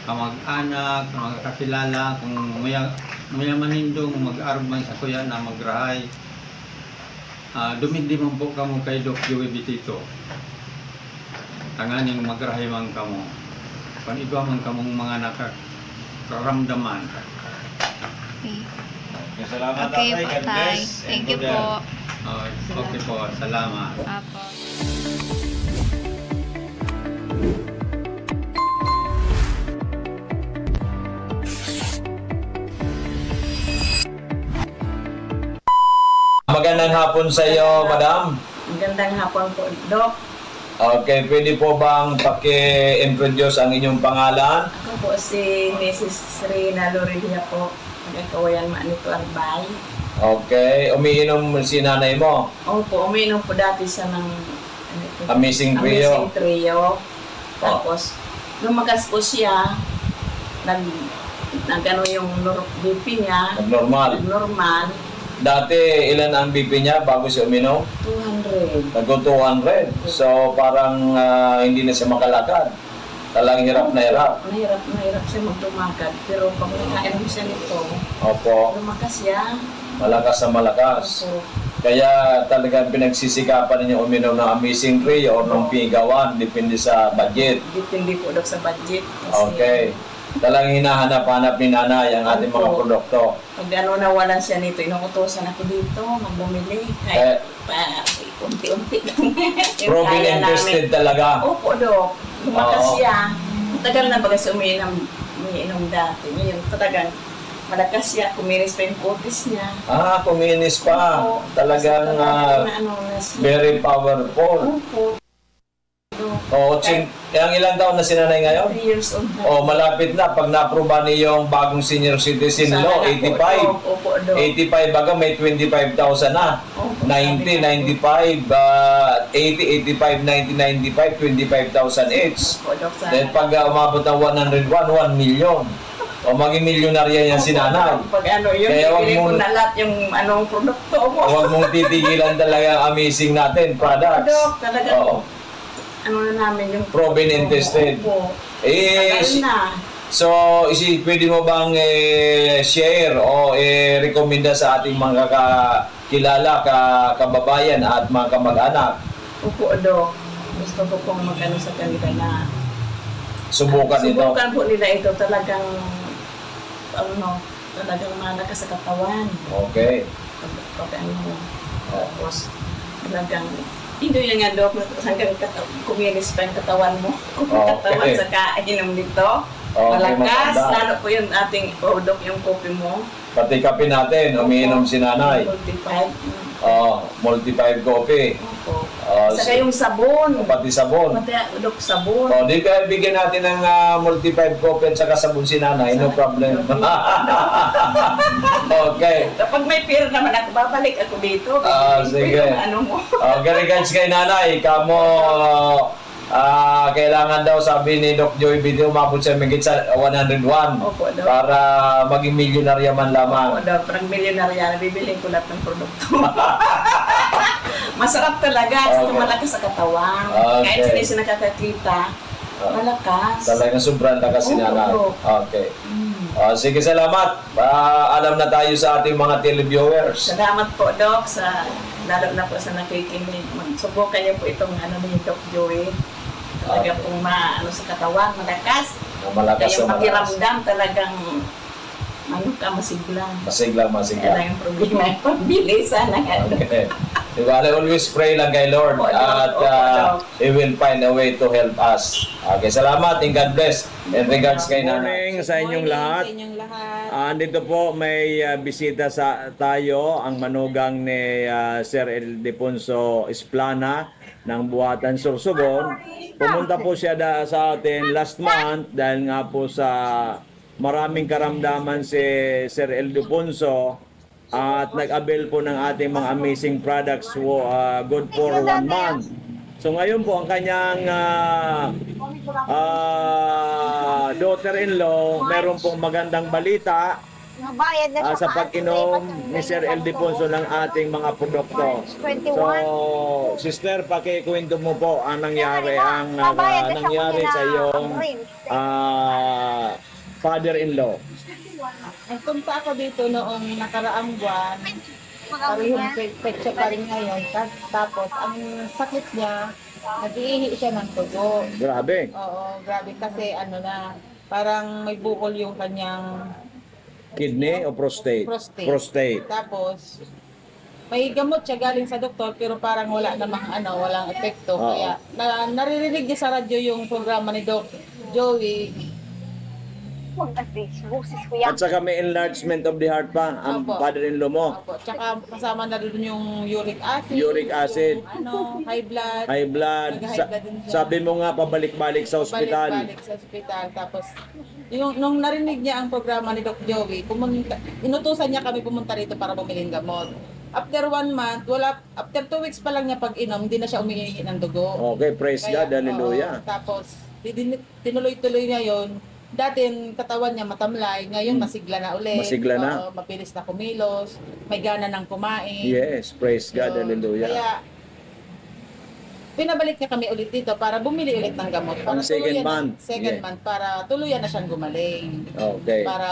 kamag-anak, mga kakilala, kung muya, muya manindong mag-arog man sa kuya na magrahay. Ah, dumigdi man po kamo kay Doc Joey Vitito. Tanganing magrahay man kamo. Kung igwa man kamong mga nakakaramdaman. Okay. Okay, salamat, Okay Tatay. po, God Tay. bless and Thank you good po. health. Oh, okay po. Salamat. Apo. Magandang hapon sa iyo, madam. Magandang hapon po, Doc. Okay, pwede po bang paki-introduce ang inyong pangalan? Ako po si Missus Rina Lorelia po, taga Kawayan, Manito, Arbay. Okay, umiinom si nanay mo? Opo, umiinom po dati siya ng, ano ito? Amazing Trio. Amazing Trio. Oh. Tapos, lumakas po siya. Nag-, nag-ano yung nor-, B P niya. Nag-normal. Nag-normal. Dati, ilan ang B P niya bago siya uminom? Two hundred. Nagko two hundred. So, parang, ah, hindi na siya makalakad. Talagang hirap na hirap. Opo, nahirap na hirap siya maglumakad. Pero pag nakainom siya nito, Opo. lumakas siya. Malakas na malakas. Opo. Kaya talagang pinagsisikapan ninyo uminom ng Amazing Trio or ng Opo. Pigawan, depende sa budget. Depende po daw sa budget. Kasi Okay. Talagang hinahanap-hanap ni nanay ang ating mga Opo. produkto. Pag ano, nawalan siya nito, inuutosan ako dito, magbumili. Kahit Eh, pa, unti-unti lang. Yung Proven kaya and tested namin. talaga. Opo, Doc. Lumakas Oo. siya. Matagal na baga siya umiinom, umiinom dati. Ngayon, talagang malakas siya. Kuminis pa yung kutis niya. Ah, kuminis pa. Opo. Talagang, Kasi talagang ah, na ano na siya. very powerful. Opo. Oo, tsin-, eh, ang ilang taon na si nanay ngayon? Three years old na. Oh, malapit na. Pag na-approve niyo yung bagong senior citizen Sana law, nga po, eighty-five. Doc. Opo, Doc. Eighty-five baga, may twenty-five thousand na. Opo, Ninety, sabi nga po. ninety-five, ah, eighty, eighty-five, ninety, ninety-five, twenty-five thousand each. Opo, Doc, sana. Then pag, ah, umabot ng one hundred one, one million. O, maging milyonarya yan si Opo, nanay. Doc. Pag ano, yun, Kaya wag bibili ko mong, na lahat yung anong produkto mo. wag mong titigilan talaga ang amazing natin products. Doc, talaga. Oo. Ano na namin yung Proven and tested. Opo. Eh, Tagal si-, na. so, isi-, pwede mo bang, eh, share o, eh, rekomenda sa ating mga kakilala, ka-, kababayan at mga kamag-anak? Opo, Doc. Gusto ko pong mag-ano sa kanila na Subukan ito. subukan po nila ito. Talagang, ano, talagang malakas sa katawan. Okay. Pag, pag ano, tapos talagang, hindi yun nga, Doc, hanggang kata-, kuminis pa yung katawan mo. Oh, Katawan okay. sa kainom nito. Okay, Malakas, maganda. Lalo po yung ating, oh, Doc, yung kopi mo. Pati kape natin, umiinom si nanay. Multi-five. Mm. Oh, multi-five coffee. Opo. Oh, Saka si- yung sabon. Pati sabon. Pati, Doc, sabon. Oh, di kaya bigyan natin ng, ah, multi-five coffee at saka sabon si nanay, no problem. Sabon. Okay. Kapag may pera naman ako, babalik ako dito. Ah, Bibili ko sige. Yung ano mo. Okay, regards kay nanay. Kamo, ah, kailangan daw, sabi ni Doc Joey Video, umabot siya higit sa one hundred one Opo, Doc. Para maging milyonarya man lamang. Opo, Doc. Parang milyonarya, bibili ko lahat ng produkto. Masarap talaga, saka Okay. malakas sa katawan. Okay. Kahit sino-sino nakakakita, Ah, malakas. Talagang sobrang lakas si Opo, nanay. Doc. Okay. Mm. Ah, sige, salamat. Ah, alam na tayo sa ating mga televiewers. Salamat po, Doc, sa, lalo na po sa nakikinig. Magsubukan niyo po itong ano ni Doc Joey. Talaga Okay. pong ma-, ano sa katawan, malakas. Na malakas Kaya yung sa malakas. Pakiramdam talagang ano ka, masigla. Masigla, masigla. Kaya lang yung problema, yung pagbilisan ng ano. Okay. Di ba, always pray lang kay Lord. Opo, Doc. At, Opo, ah, Doc. He will find a way to help us. Okay, salamat and God bless. In regards kay Good nanay. Morning sa inyong Morning lahat. Sa inyong lahat. Ah, andito po, may, ah, bisita sa tayo, ang manugang ni, ah, Sir Ildefonso Esplana ng Buhatan, Sorsogon. Pumunta po siya da-, sa atin last month dahil nga po sa maraming karamdaman si Sir Ildefonso. At nag-avail po ng ating mga amazing products, wo-, ah, good for one month. So ngayon po, ang kanyang, ah, ah, daughter-in-law, meron pong magandang balita, Nabayad na ah, siya sa kahapon, pag-inom eh, ni Sir Ildefonso ng ating mga produkto. March twenty-one. So, sister, pakikwento mo po ang nangyari, ang, ah, Nabayad na siya nangyari kanina, sa iyong, ang rent. ah, father-in-law. Nagpunta ako dito noong nakaraang buwan. Parehong pe-, petsa pa rin ngayon. Ta-, tapos, ang sakit niya, nag-iihi siya ng dugo. Grabe. Oo, grabe kasi ano na, parang may bukol yung kanyang Kidney o prostate? Prostate. Prostate. Tapos, may gamot siya galing sa doktor, pero parang wala namang ano, walang epekto. Oo. Kaya, na, naririnig niya sa radyo yung programa ni Doc Joey. Huwag na, please. Boses ko yan. At saka may enlargement of the heart pa, ang Opo. father-in-law mo. Opo. Tsaka kasama na doon yung uric acid, Uric acid. yung ano, high blood. High blood. Nag-high Sa-, blood din siya. Sabi mo nga, pabalik-balik sa ospital. Pabalik-balik sa ospital. Tapos, yung, nung narinig niya ang programa ni Doc Joey, pumunta, inutusan niya kami pumunta rito para bumili ng gamot. After one month, wala, after two weeks pa lang niya pag-inom, hindi na siya umiihi ng dugo. Okay, praise Kaya, God, hallelujah. oo, tapos, di-, din-, tinuloy-tuloy niya yun. Dati, ang katawan niya matamlay, ngayon Hmm. masigla na ulit. Masigla na. Oo, mabilis na kumilos, may gana nang kumain. Yes, praise God, So, hallelujah. kaya, pinabalik niya kami ulit dito para bumili ulit ng gamot. Para Ang second tuluyan na, month. second Yeah. month, para tuluyan na siyang gumaling. Okay. Para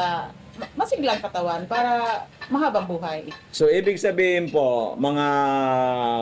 ma-, masigla ang katawan, para mahabang buhay. So, ibig sabihin po, mga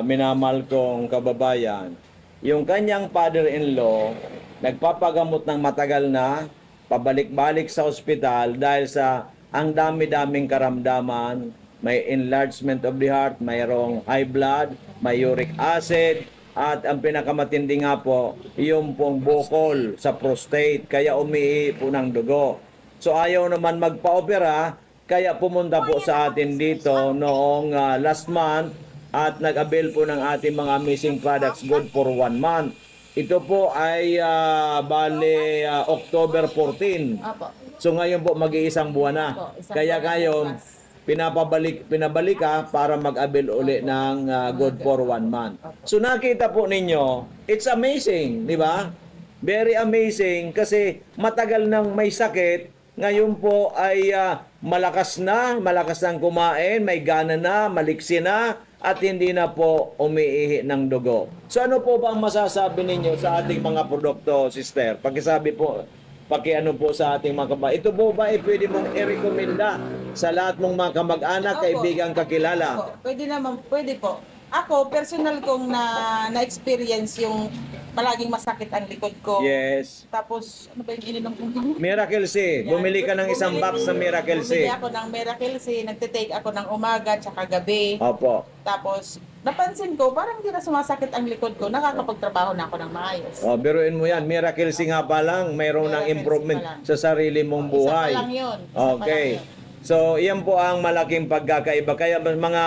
minamahal kong kababayan, yung kanyang father-in-law, nagpapagamot ng matagal na, pabalik-balik sa ospital dahil sa ang dami-daming karamdaman, may enlargement of the heart, mayroong high blood, may uric acid, at ang pinakamatindi nga po, yung pong bukol sa prostate, kaya umiihi po ng dugo. So, ayaw naman magpa-opera, kaya pumunta po sa atin dito noong, ah, last month at nag-avail po ng ating mga amazing products, good for one month. Ito po ay, ah, bale, ah, October fourteen. Apo. So ngayon po, mag-iisang buwan na. Apo, isang Kaya buwan na ngayon, bukas. pinapabalik, pinabalik ka para mag-avail uli Apo. ng, ah, good Mga for one month. Apo. So nakita po ninyo, it's amazing, di ba? Very amazing kasi matagal nang may sakit, ngayon po ay, ah, malakas na, malakas nang kumain, may gana na, maliksi na, at hindi na po umiihi ng dugo. So ano po ba ang masasabi ninyo sa ating mga produkto, sister? Pakisabi po, pakiano po sa ating mga kaba-, ito po ba ay pwede mong irekomenda sa lahat mong mga kamag-anak, Opo. kaibigan, kakilala? Opo. Pwede naman, pwede po. Ako, personal kong na, na-experience yung palaging masakit ang likod ko. Yes. Tapos, ano ba yung ininom kong gamot? Miracle C. Yan. Bumili ka ng isang Bumili- box ng Miracle C. Bumili ako ng Miracle C. Nagtitake ako ng umaga tsaka gabi. Opo. Tapos, napansin ko, parang hindi na sumasakit ang likod ko. Nakakapagtrabaho na ako ng maayos. Oh, biruin mo yan. Miracle C nga pa lang, mayroon ng Miracle C improvement pa lang. sa sarili mong Isa buhay. pa lang yun. Isa pa Okay. lang yun. So, iyan po ang malaking pagkakaiba. Kaya mga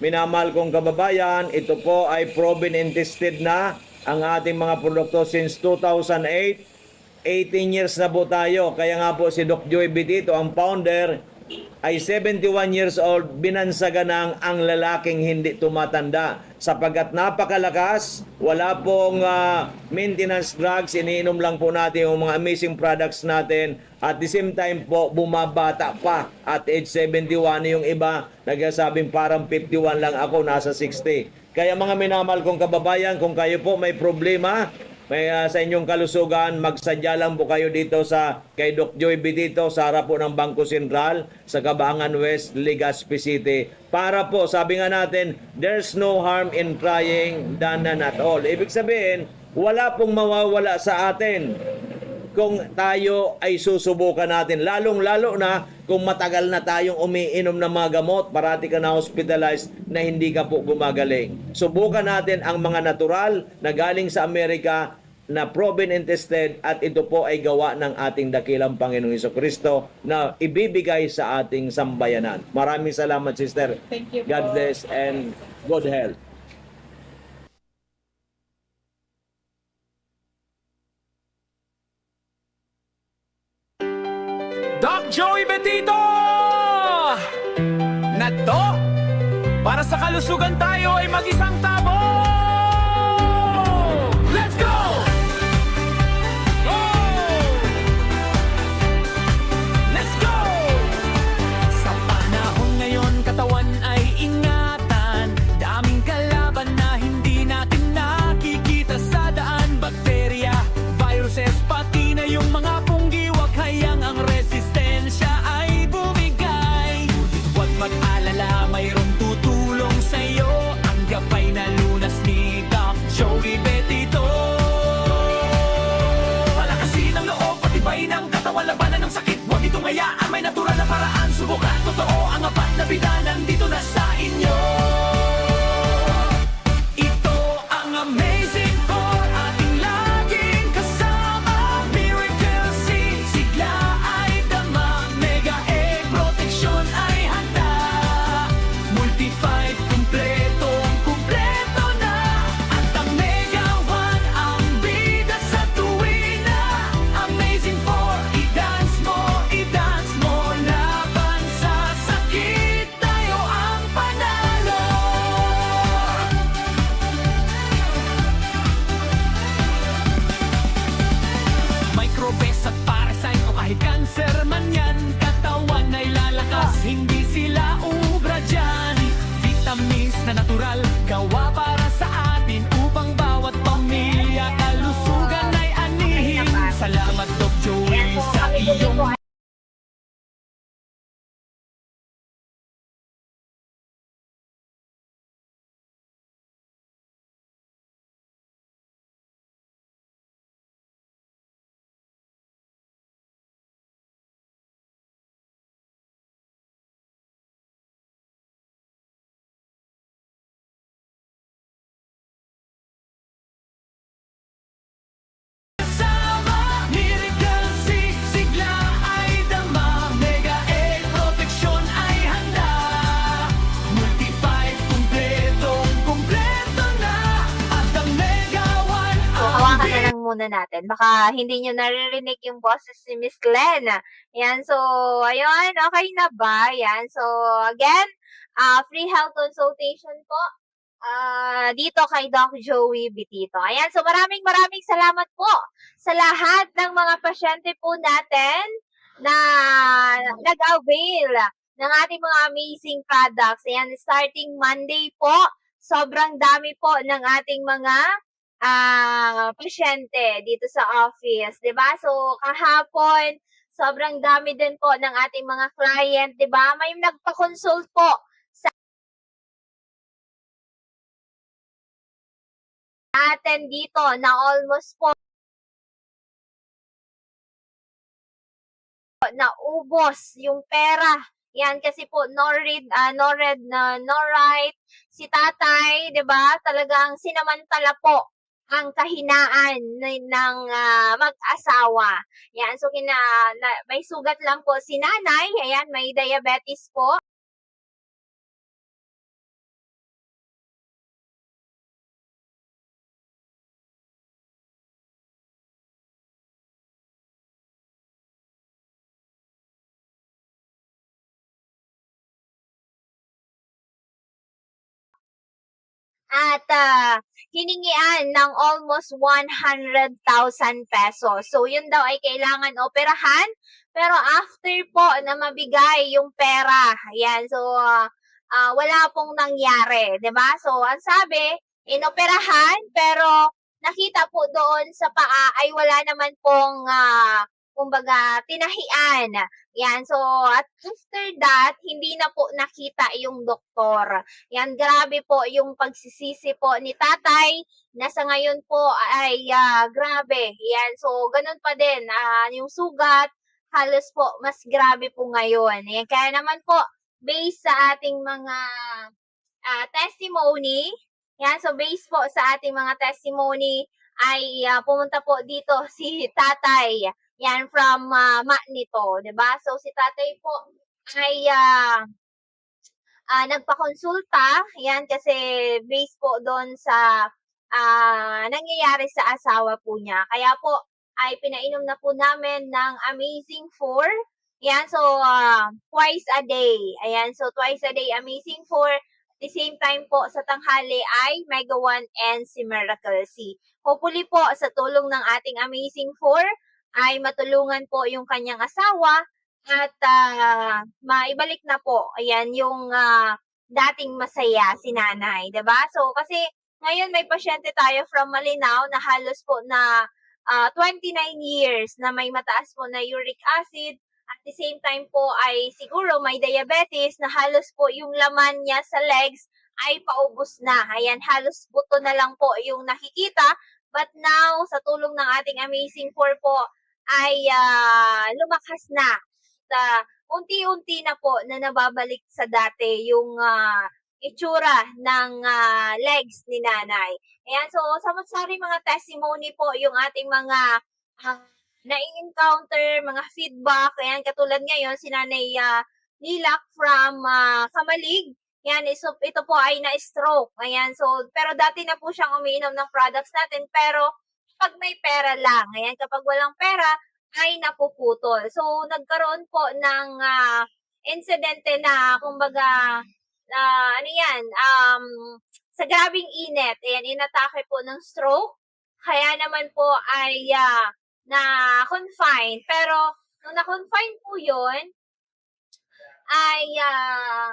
minamahal kong kababayan, ito po ay proven and tested na ang ating mga produkto since two thousand eight. Eighteen years na po tayo. Kaya nga po si Doc Joey Bitito, ang founder, ay seventy-one years old, binansagan ng ang lalaking hindi tumatanda. Sapagkat napakalakas, wala pong ah, maintenance drugs, iniinom lang po natin yung mga amazing products natin. At the same time po, bumabata pa. At age seventy-one yung iba, nagsasabing parang fifty-one lang ako, nasa sixty. Kaya mga minamahal kong kababayan, kung kayo po may problema may, ah, sa inyong kalusugan, magsadya lang po kayo dito sa kay Doc Joy Bitito sa harap po ng Bangko Sentral sa Kabangan West, Legazpi City. Para po, sabi nga natin, there's no harm in trying than none at all. Ibig sabihin, wala pong mawawala sa atin kung tayo ay susubukan natin. Lalong-lalo na kung matagal na tayong umiinom ng mga gamot, parati ka na hospitalized na hindi ka po gumagaling. Subukan natin ang mga natural na galing sa Amerika na proven and tested, at ito po ay gawa ng ating dakilang Panginoong Jesucristo na ibibigay sa ating sambayanan. Maraming salamat, sister. Thank you God po. Bless and good health. Doc Joey Betito! Nato! Para sa kalusugan tayo ay mag-isang tabo! Let's go! Go! Let's go! Sa panahon ngayon, katawan ay ingatan. Daming kalaban na hindi natin nakikita sa daan. Bakterya, viruses, pati na yung mga punggiwak, hayang ang resistensya ay bumigay. Ngunit huwag mag-alala, mayroong tutulong sa'yo. Ang gabay na lunas ni Doc Joey Betito. Palakasin ang loob, patibay ng katawan, labanan ng sakit. Huwag itong hayaan, may natural na paraan. Subukan, totoo ang apat na bida, nandito na sa inyo. Ito ang Amazing Four, ating laging kasama. Miracle Seed, sigla ay dama. Mega Egg, proteksyon ay handa. Multi Five, kumpletong kumpleto na. At ang Mega One, ang bida sa tuwina. Amazing Four, i-dance mo, i-dance mo. Laban sa sakit, tayo ang panalo. Microbes at parasite o kahit cancer man yan, katawan ay lalakas, hindi sila ubra dyan. Vitamins na natural, gawa para sa atin, upang bawat pamilya, kalusugan ay anihin. Salamat, Doc Joey, sa iyong Kasama, Miracle Six, sigla ay dama, Mega Eight, proteksyon ay handa. Multi Five, kumpletong kumpleto na. At ang Mega One, So, ang hawakan na big lang muna natin. Baka hindi nyo naririnig yung boses ni Miss Glenn. Yan, so, ayun, okay na ba? Yan, so, again, ah, free health consultation po ah, dito kay Doc Joey Bitito. Ayan, so maraming maraming salamat po sa lahat ng mga pasyente po natin na nag-avail ng ating mga amazing products. Ayan, starting Monday po, sobrang dami po ng ating mga ah, pasyente dito sa office, 'di ba? So, kahapon, sobrang dami din po ng ating mga client, 'di ba? May nagpa-consult po sa atin dito na almost po naubos yung pera. Yan, kasi po, no read, ah, no read, na, no write. Si tatay, di ba, talagang sinamantala po ang kahinaan ni, ng, ah, mag-asawa. Yan, so kina na may sugat lang po si nanay, ayan, may diabetes po. At, ah, hiningian ng almost one hundred thousand pesos. So, yun daw ay kailangan operahan, pero after po na mabigay yung pera, ayan, so, ah, ah, wala pong nangyari, 'di ba? So, ang sabi, inoperahan, pero nakita po doon sa paa ay wala naman pong, ah, kumbaga, tinahian. Yan. So, at after that, hindi na po nakita yung doktor. Yan, grabe po yung pagsisisi po ni tatay na sa ngayon po ay, ah, grabe. Yan. So, ganun pa din, ah, yung sugat, halos po mas grabe po ngayon. Yan. Kaya naman po, based sa ating mga, ah, testimony, yan, so based po sa ating mga testimony ay, ah, pumunta po dito si tatay. Yan, from, ah, Ma nito, 'di ba? So si tatay po ay, ah, ah, nagpakonsulta, yan, kasi based po doon sa, ah, nangyayari sa asawa po niya. Kaya po ay pinainom na po namin ng Amazing Four. Yan, so, ah, twice a day. Ayan, so twice a day, Amazing Four. At the same time po, sa tanghali ay Mega One and si Miracle C. Hopefully po, sa tulong ng ating Amazing Four, ay matulungan po yung kanyang asawa at, ah, maibalik na po, ayan, yung, ah, dating masaya si nanay, 'di ba? So, kasi ngayon may pasyente tayo from Malinao na halos po na, ah, twenty-nine years na may mataas po na uric acid. At the same time po ay siguro may diabetes na halos po yung laman niya sa legs ay paubos na. Ayan, halos buto na lang po yung nakikita. But now, sa tulong ng ating Amazing Four po, ay, ah, lumakas na. Sa unti-unti na po na nababalik sa dati yung, ah, itsura ng, ah, legs ni nanay. Ayan, so, samot-sari mga testimony po yung ating mga, ah, nai-encounter, mga feedback. Ayan, katulad ngayon, si Nanay, ah, Lilak from, ah, Camalig. Yan, iso ito po ay na-stroke. Ayan, so, pero dati na po siyang umiinom ng products natin, pero kapag may pera lang. Ayan, kapag walang pera, ay napuputol. So, nagkaroon po ng, ah, insidente na, kumbaga, ah, ano yan, um, sa grabeng init, ayan, inatake po ng stroke. Kaya naman po ay, ah, na-confine. Pero nung na-confine po yun, ay, ah,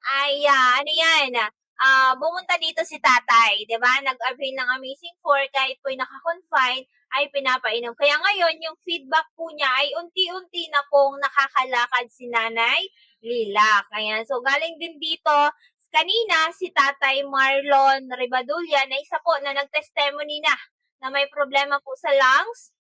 ay, ah, ano yan, ah, pumunta dito si tatay, 'di ba? Nag-avail ng Amazing Four, kahit po'y naka-confine, ay pinapainom. Kaya ngayon, yung feedback po niya ay unti-unti na pong nakakalakad si Nanay Lilak. Ayan. So, galing din dito, kanina, si Tatay Marlon Ribadulla, na isa po na nag-testimony na, na may problema po sa lungs.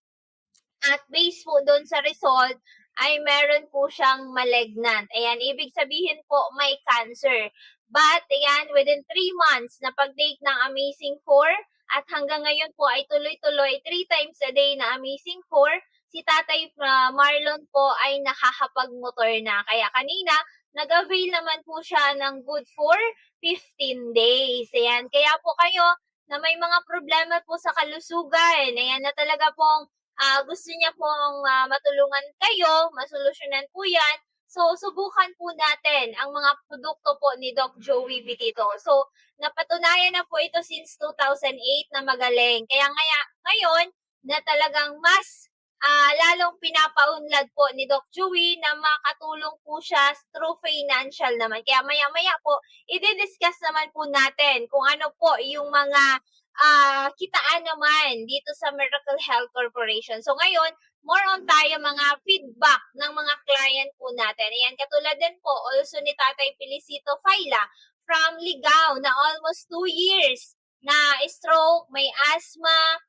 At based po doon sa result, ay meron po siyang malignant. Ayan, ibig sabihin po, may cancer. But, ayan, within three months na pag-take ng Amazing Four, at hanggang ngayon po ay tuloy-tuloy, three times a day na Amazing Four, si Tatay, ah, Marlon po ay nakakapag-motor na. Kaya kanina, nag-avail naman po siya ng good for fifteen days. Ayan, kaya po kayo na may mga problema po sa kalusugan, ayan, na talaga pong, ah, gusto niya pong, ah, matulungan kayo, masolusyonan po yan. So, subukan po natin ang mga produkto po ni Doc Joey Bitito. So, napatunayan na po ito since two thousand eight na magaling. Kaya ngaya-, ngayon, na talagang mas, ah, lalong pinapaunlad po ni Doc Joey na makatulong po siya through financial naman. Kaya maya-maya po, i-discuss naman po natin kung ano po yung mga, ah, kitaan naman dito sa Miracle Health Corporation. So, ngayon, more on tayo mga feedback ng mga client po natin. Ayan, katulad din po, also ni Tatay Felicito Faila from Ligao na almost two years na-stroke, may asthma,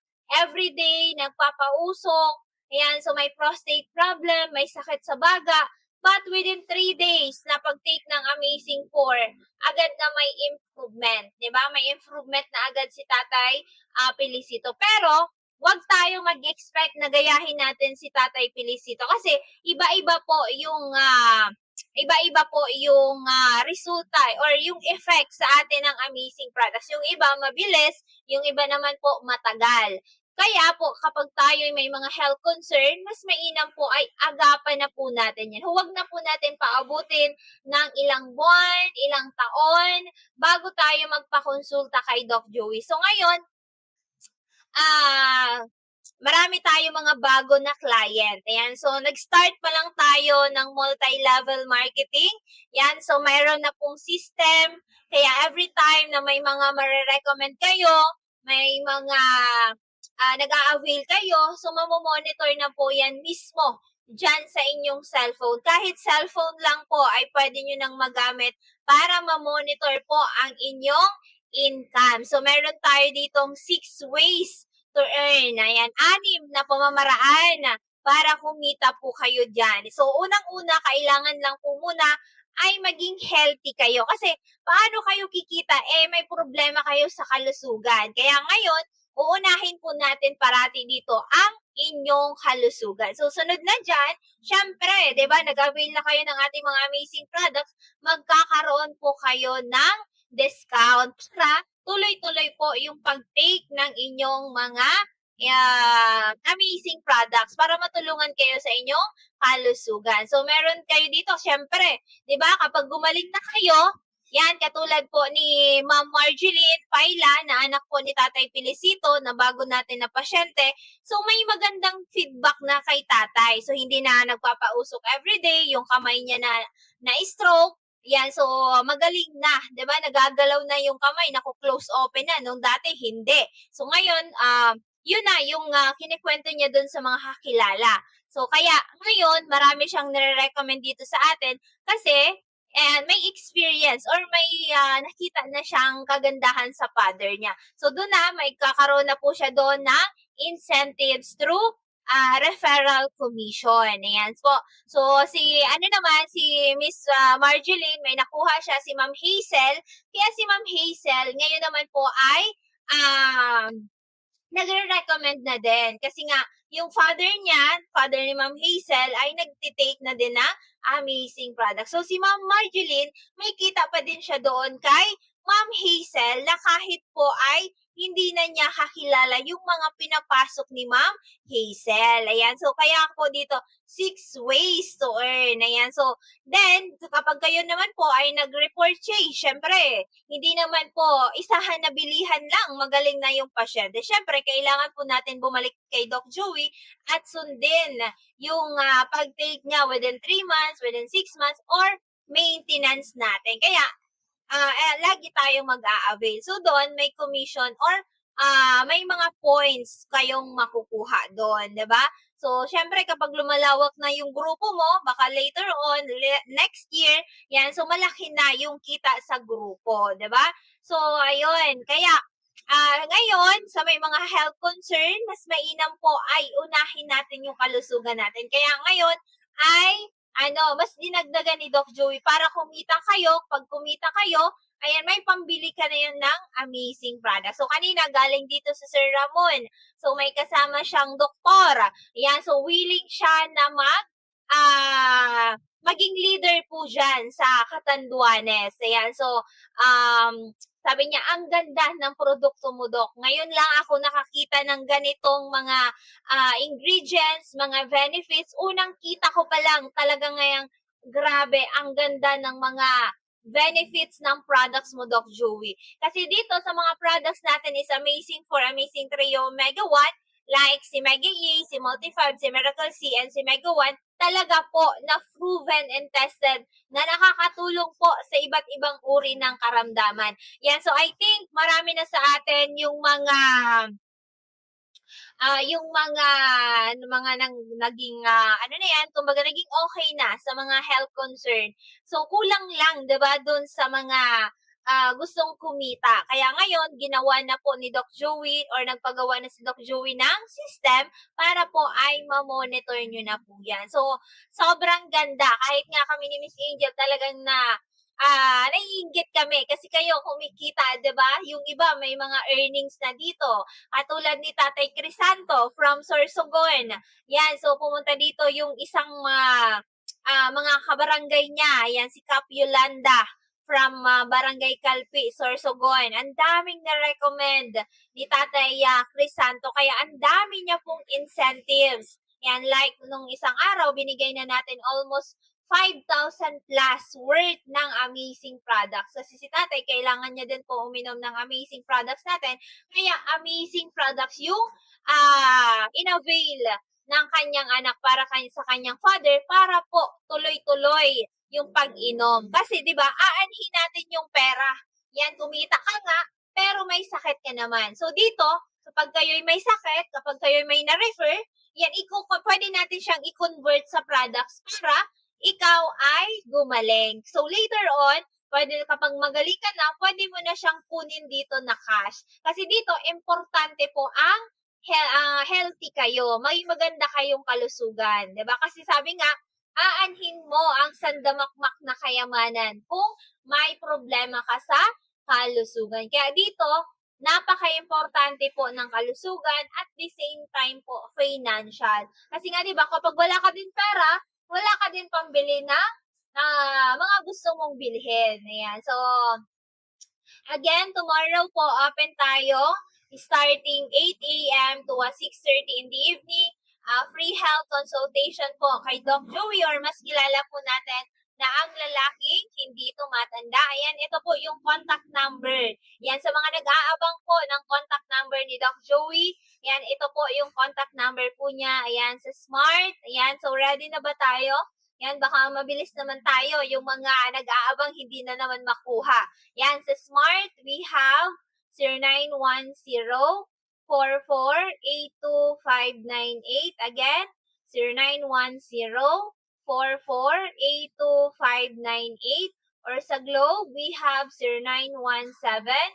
everyday nagpapausok, ayan, so may prostate problem, may sakit sa baga, but within three days na pag-take ng Amazing four, agad na may improvement, di ba? May improvement na agad si Tatay, ah, Felicito. Pero, wag tayo mag-expect na gayahin natin si Tatay Felicito kasi iba-iba po yung, ah, iba-iba po yung, ah, resulta or yung effect sa atin ng Amazing products. Yung iba mabilis, yung iba naman po matagal. Kaya po, kapag tayo may mga health concern, mas mainam po ay agapan na po natin yan. Huwag na po natin paabutin ng ilang buwan, ilang taon, bago tayo magpakonsulta kay Doc Joey. So ngayon, ah, marami tayo mga bago na client. Ayan, so nag-start pa lang tayo ng multi-level marketing. Yan, so mayroon na pong system. Kaya every time na may mga marerecommend kayo, may mga, ah, nag-a-avail kayo, so mamomonitor na po yan mismo dyan sa inyong cellphone. Kahit cellphone lang po ay pwede nyo nang magamit para mamonitor po ang inyong income. So meron tayo ditong six ways to earn. Ayan, anim na pamamaraan para kumita po kayo dyan. So unang-una, kailangan lang po muna ay maging healthy kayo. Kasi paano kayo kikita, eh, may problema kayo sa kalusugan. Kaya ngayon, uunahin po natin parati dito ang inyong kalusugan. So sunod na dyan, syempre, di ba, nag-avail na kayo ng ating mga amazing products, magkakaroon po kayo ng discount para tuloy-tuloy po yung pag-take ng inyong mga, ah, amazing products para matulungan kayo sa inyong kalusugan. So meron kayo dito, syempre, di ba, kapag gumaling na kayo, yan, katulad po ni Ma'am Marjeline Paila, na anak po ni Tatay Felicito, na bago natin na pasyente. So, may magandang feedback na kay Tatay. So, hindi na nagpapausok everyday, yung kamay niya na, na-stroke. Yan, so, magaling na, di ba? Nagagalaw na yung kamay, naku-close open na. Nung dati, hindi. So, ngayon, ah, yun na, yung, ah, kinikwento niya dun sa mga kakilala. So, kaya ngayon, marami siyang nire-recommend dito sa atin kasi, and may experience or may, ah, nakita na siyang kagandahan sa father niya. So, dun na, magkakaroon na po siya doon ng incentives through, ah, referral commission. Ayan po. So, si, ano naman, si Miss, ah, Marjeline, may nakuha siya, si Ma'am Hazel. Kaya si Ma'am Hazel, ngayon naman po ay, um, nagre-recommend na din. Kasi nga, yung father niya, father ni Ma'am Hazel, ay nagtitake na din ng amazing products. So, si Ma'am Marjeline, may kita pa din siya doon kay Ma'am Hazel na kahit po ay hindi na niya kakilala yung mga pinapasok ni Ma'am Hazel. Ayan. So, kaya po dito, six ways to earn. Ayan. So, then, kapag kayo naman po ay nag-repurchase, syempre, hindi naman po isahan na bilihan lang, magaling na yung pasyente. Syempre, kailangan po natin bumalik kay Doc Joey at sundin yung, ah, pag-take niya within three months, within six months, or maintenance natin. Kaya, ah, eh, lagi tayong mag-a-avail. So, doon may commission or, ah, may mga points kayong makukuha doon, di ba? So, syempre, kapag lumalawak na yung grupo mo, baka later on, le-, next year, yan, so malaki na yung kita sa grupo, di ba? So, ayun. Kaya, ah, ngayon, sa may mga health concern, mas mainam po ay unahin natin yung kalusugan natin. Kaya ngayon ay, ano, mas dinagdagan ni Doc Joey para kumita kayo. Pag kumita kayo, ayan, may pambili ka na yan ng amazing product. So, kanina, galing dito si Sir Ramon. So, may kasama siyang doktor. Ayan, so willing siya na mag, ah, maging leader po dyan sa Catanduanes. Ayan, so, um, sabi niya, "Ang ganda ng produkto mo, Doc. Ngayon lang ako nakakita ng ganitong mga, ah, ingredients, mga benefits. Unang kita ko pa lang, talaga ngayang grabe, ang ganda ng mga benefits ng products mo, Doc Joey." Kasi dito sa mga products natin is Amazing four, Amazing Trio, Mega One, like si Mega E, si Multifive, si Miracle C, and si Mega One, talaga po na proven and tested na nakakatulong po sa iba't ibang uri ng karamdaman. Yan, so I think marami na sa atin yung mga, ah, yung mga, mga nang, naging, ah, ano na yan, kumbaga naging okay na sa mga health concern. So kulang lang, 'di ba, dun sa mga, ah, gustong kumita. Kaya ngayon, ginawa na po ni Doc Joey or nagpagawa na si Doc Joey ng system para po ay ma-monitor nyo na po yan. So, sobrang ganda. Kahit nga kami ni Miss Angel, talagang na, ah, naiinggit kami kasi kayo kumikita, 'di ba? Yung iba may mga earnings na dito. Katulad ni Tatay Crisanto from Sorsogon. Yan, so pumunta dito yung isang, ah, ah, mga kabarangay niya. Yan, si Kap Yolanda from, ah, Barangay Calpi, Sorsogon. Ang daming na-recommend ni Tatay, ah, Crisanto. Kaya ang dami niya pong incentives. Yan, like nung isang araw, binigay na natin almost five thousand plus worth ng Amazing Products. Kasi si Tatay, kailangan niya din po uminom ng Amazing Products natin. Kaya Amazing Products yung, ah, in-avail ng kanyang anak para kan-, sa kanyang father para po tuloy-tuloy yung pag-inom. Kasi, 'di ba, aanhin natin yung pera. Yan, kumita ka nga, pero may sakit ka naman. So, dito, kapag kayo'y may sakit, kapag kayo'y may na-refer, yan, iko-, pwede natin siyang i-convert sa products para ikaw ay gumaling. So, later on, pwede, kapag magaling ka na, pwede mo na siyang kunin dito na cash. Kasi dito, importante po ang he-, ah, healthy kayo. May maganda kayong kalusugan, 'di ba? Kasi sabi nga, aanhin mo ang sandamakmak na kayamanan kung may problema ka sa kalusugan. Kaya dito, napaka-importante po ng kalusugan at the same time po, financial. Kasi nga, 'di ba, kapag wala ka din pera, wala ka din pambili ng, ah, mga gusto mong bilhin. Ayan. So, again, tomorrow po, open tayo starting eight a.m. to, ah, six thirty in the evening. Ah, free health consultation po kay Doc Joey or mas kilala po natin na ang lalaking hindi tumatanda. Ayan, ito po yung contact number. Yan, sa mga nag-aabang po ng contact number ni Doc Joey, yan, ito po yung contact number po niya. Ayan, sa Smart. Ayan, so ready na ba tayo? Yan, baka mabilis naman tayo. Yung mga nag-aabang, hindi na naman makuha. Yan, sa Smart, we have zero nine one zero, four four eight two five nine eight. Again, zero nine one zero, four four eight two five nine eight. Or sa Globe, we have zero nine one seven,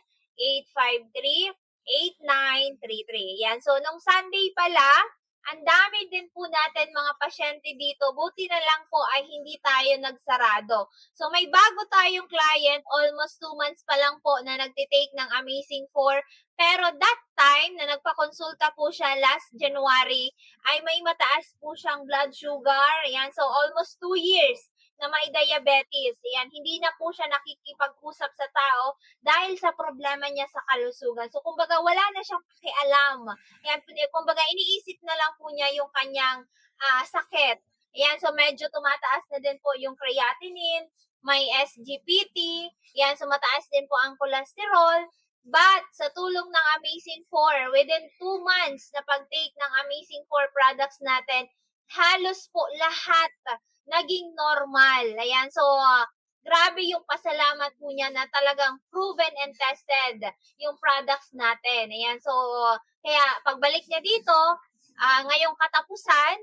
eight five three, eight nine three three. Yan. So, nung Sunday pala, ang dami din po natin mga pasyente dito. Buti na lang po ay hindi tayo nagsarado. So, may bago tayong client, almost two months pa lang po na nagtitake ng Amazing four. Pero that time na nagpakonsulta po siya last January, ay may mataas po siyang blood sugar. Ayan, so almost two years na may diabetes. Ayan, hindi na po siya nakikipag-usap sa tao dahil sa problema niya sa kalusugan. So, kumbaga, wala na siyang pakialam. Ayan, pini-, kumbaga, iniisip na lang po niya yung kanyang, ah, sakit. Ayan, so medyo tumataas na din po yung creatinine, may S G P T, ayan, so mataas din po ang cholesterol. But sa tulong ng Amazing four, within two months na pag-take ng Amazing four products natin, halos po lahat naging normal. Ayan, so, ah, grabe yung pasalamat po niya na talagang proven and tested yung products natin. Ayan, so, kaya pagbalik niya dito, ah, ngayong katapusan,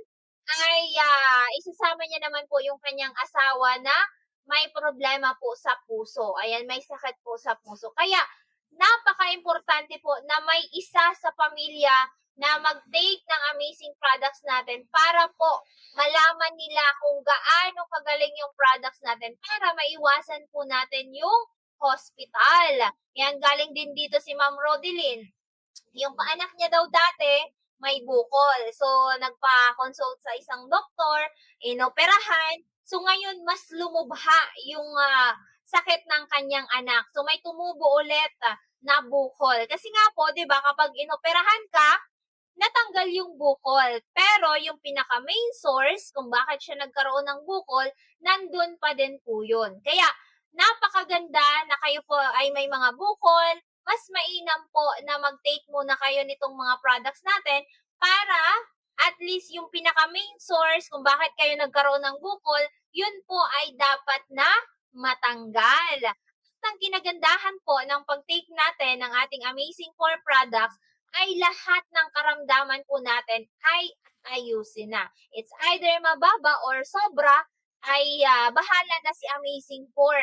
ay, ah, isasama niya naman po yung kanyang asawa na may problema po sa puso. Ayan, may sakit po sa puso. Kaya, napaka-importante po na may isa sa pamilya na mag-take ng Amazing Products natin para po malaman nila kung gaano kagaling yung products natin para maiwasan po natin yung hospital. Yan, galing din dito si Ma'am Rodeline. Yung pa-, anak niya daw dati, may bukol. So, nagpa-consult sa isang doktor, inoperahan. So, ngayon, mas lumubha yung, ah, sakit ng kanyang anak. So, may tumubo ulit, ah, na bukol. Kasi nga po, 'di ba, kapag inoperahan ka, natanggal yung bukol. Pero yung pinaka-main source kung bakit siya nagkaroon ng bukol, nandun pa din po yun. Kaya, napakaganda na kayo po ay may mga bukol, mas mainam po na mag-take muna kayo nitong mga products natin para at least yung pinaka-main source kung bakit kayo nagkaroon ng bukol, yun po ay dapat na matanggal. At ang kinagandahan po ng pag-take natin ng ating Amazing four products ay lahat ng karamdaman po natin ay ayusin na. It's either mababa or sobra, ay, ah, bahala na si Amazing four.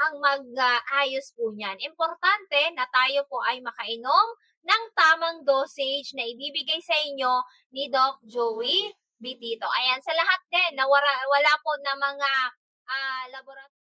ang mag-ayos po niyan. Importante na tayo po ay makainom ng tamang dosage na ibibigay sa inyo ni Doc Joey Bitito. Ayan, sa lahat din na wara-, wala po na mga, ah, laboratory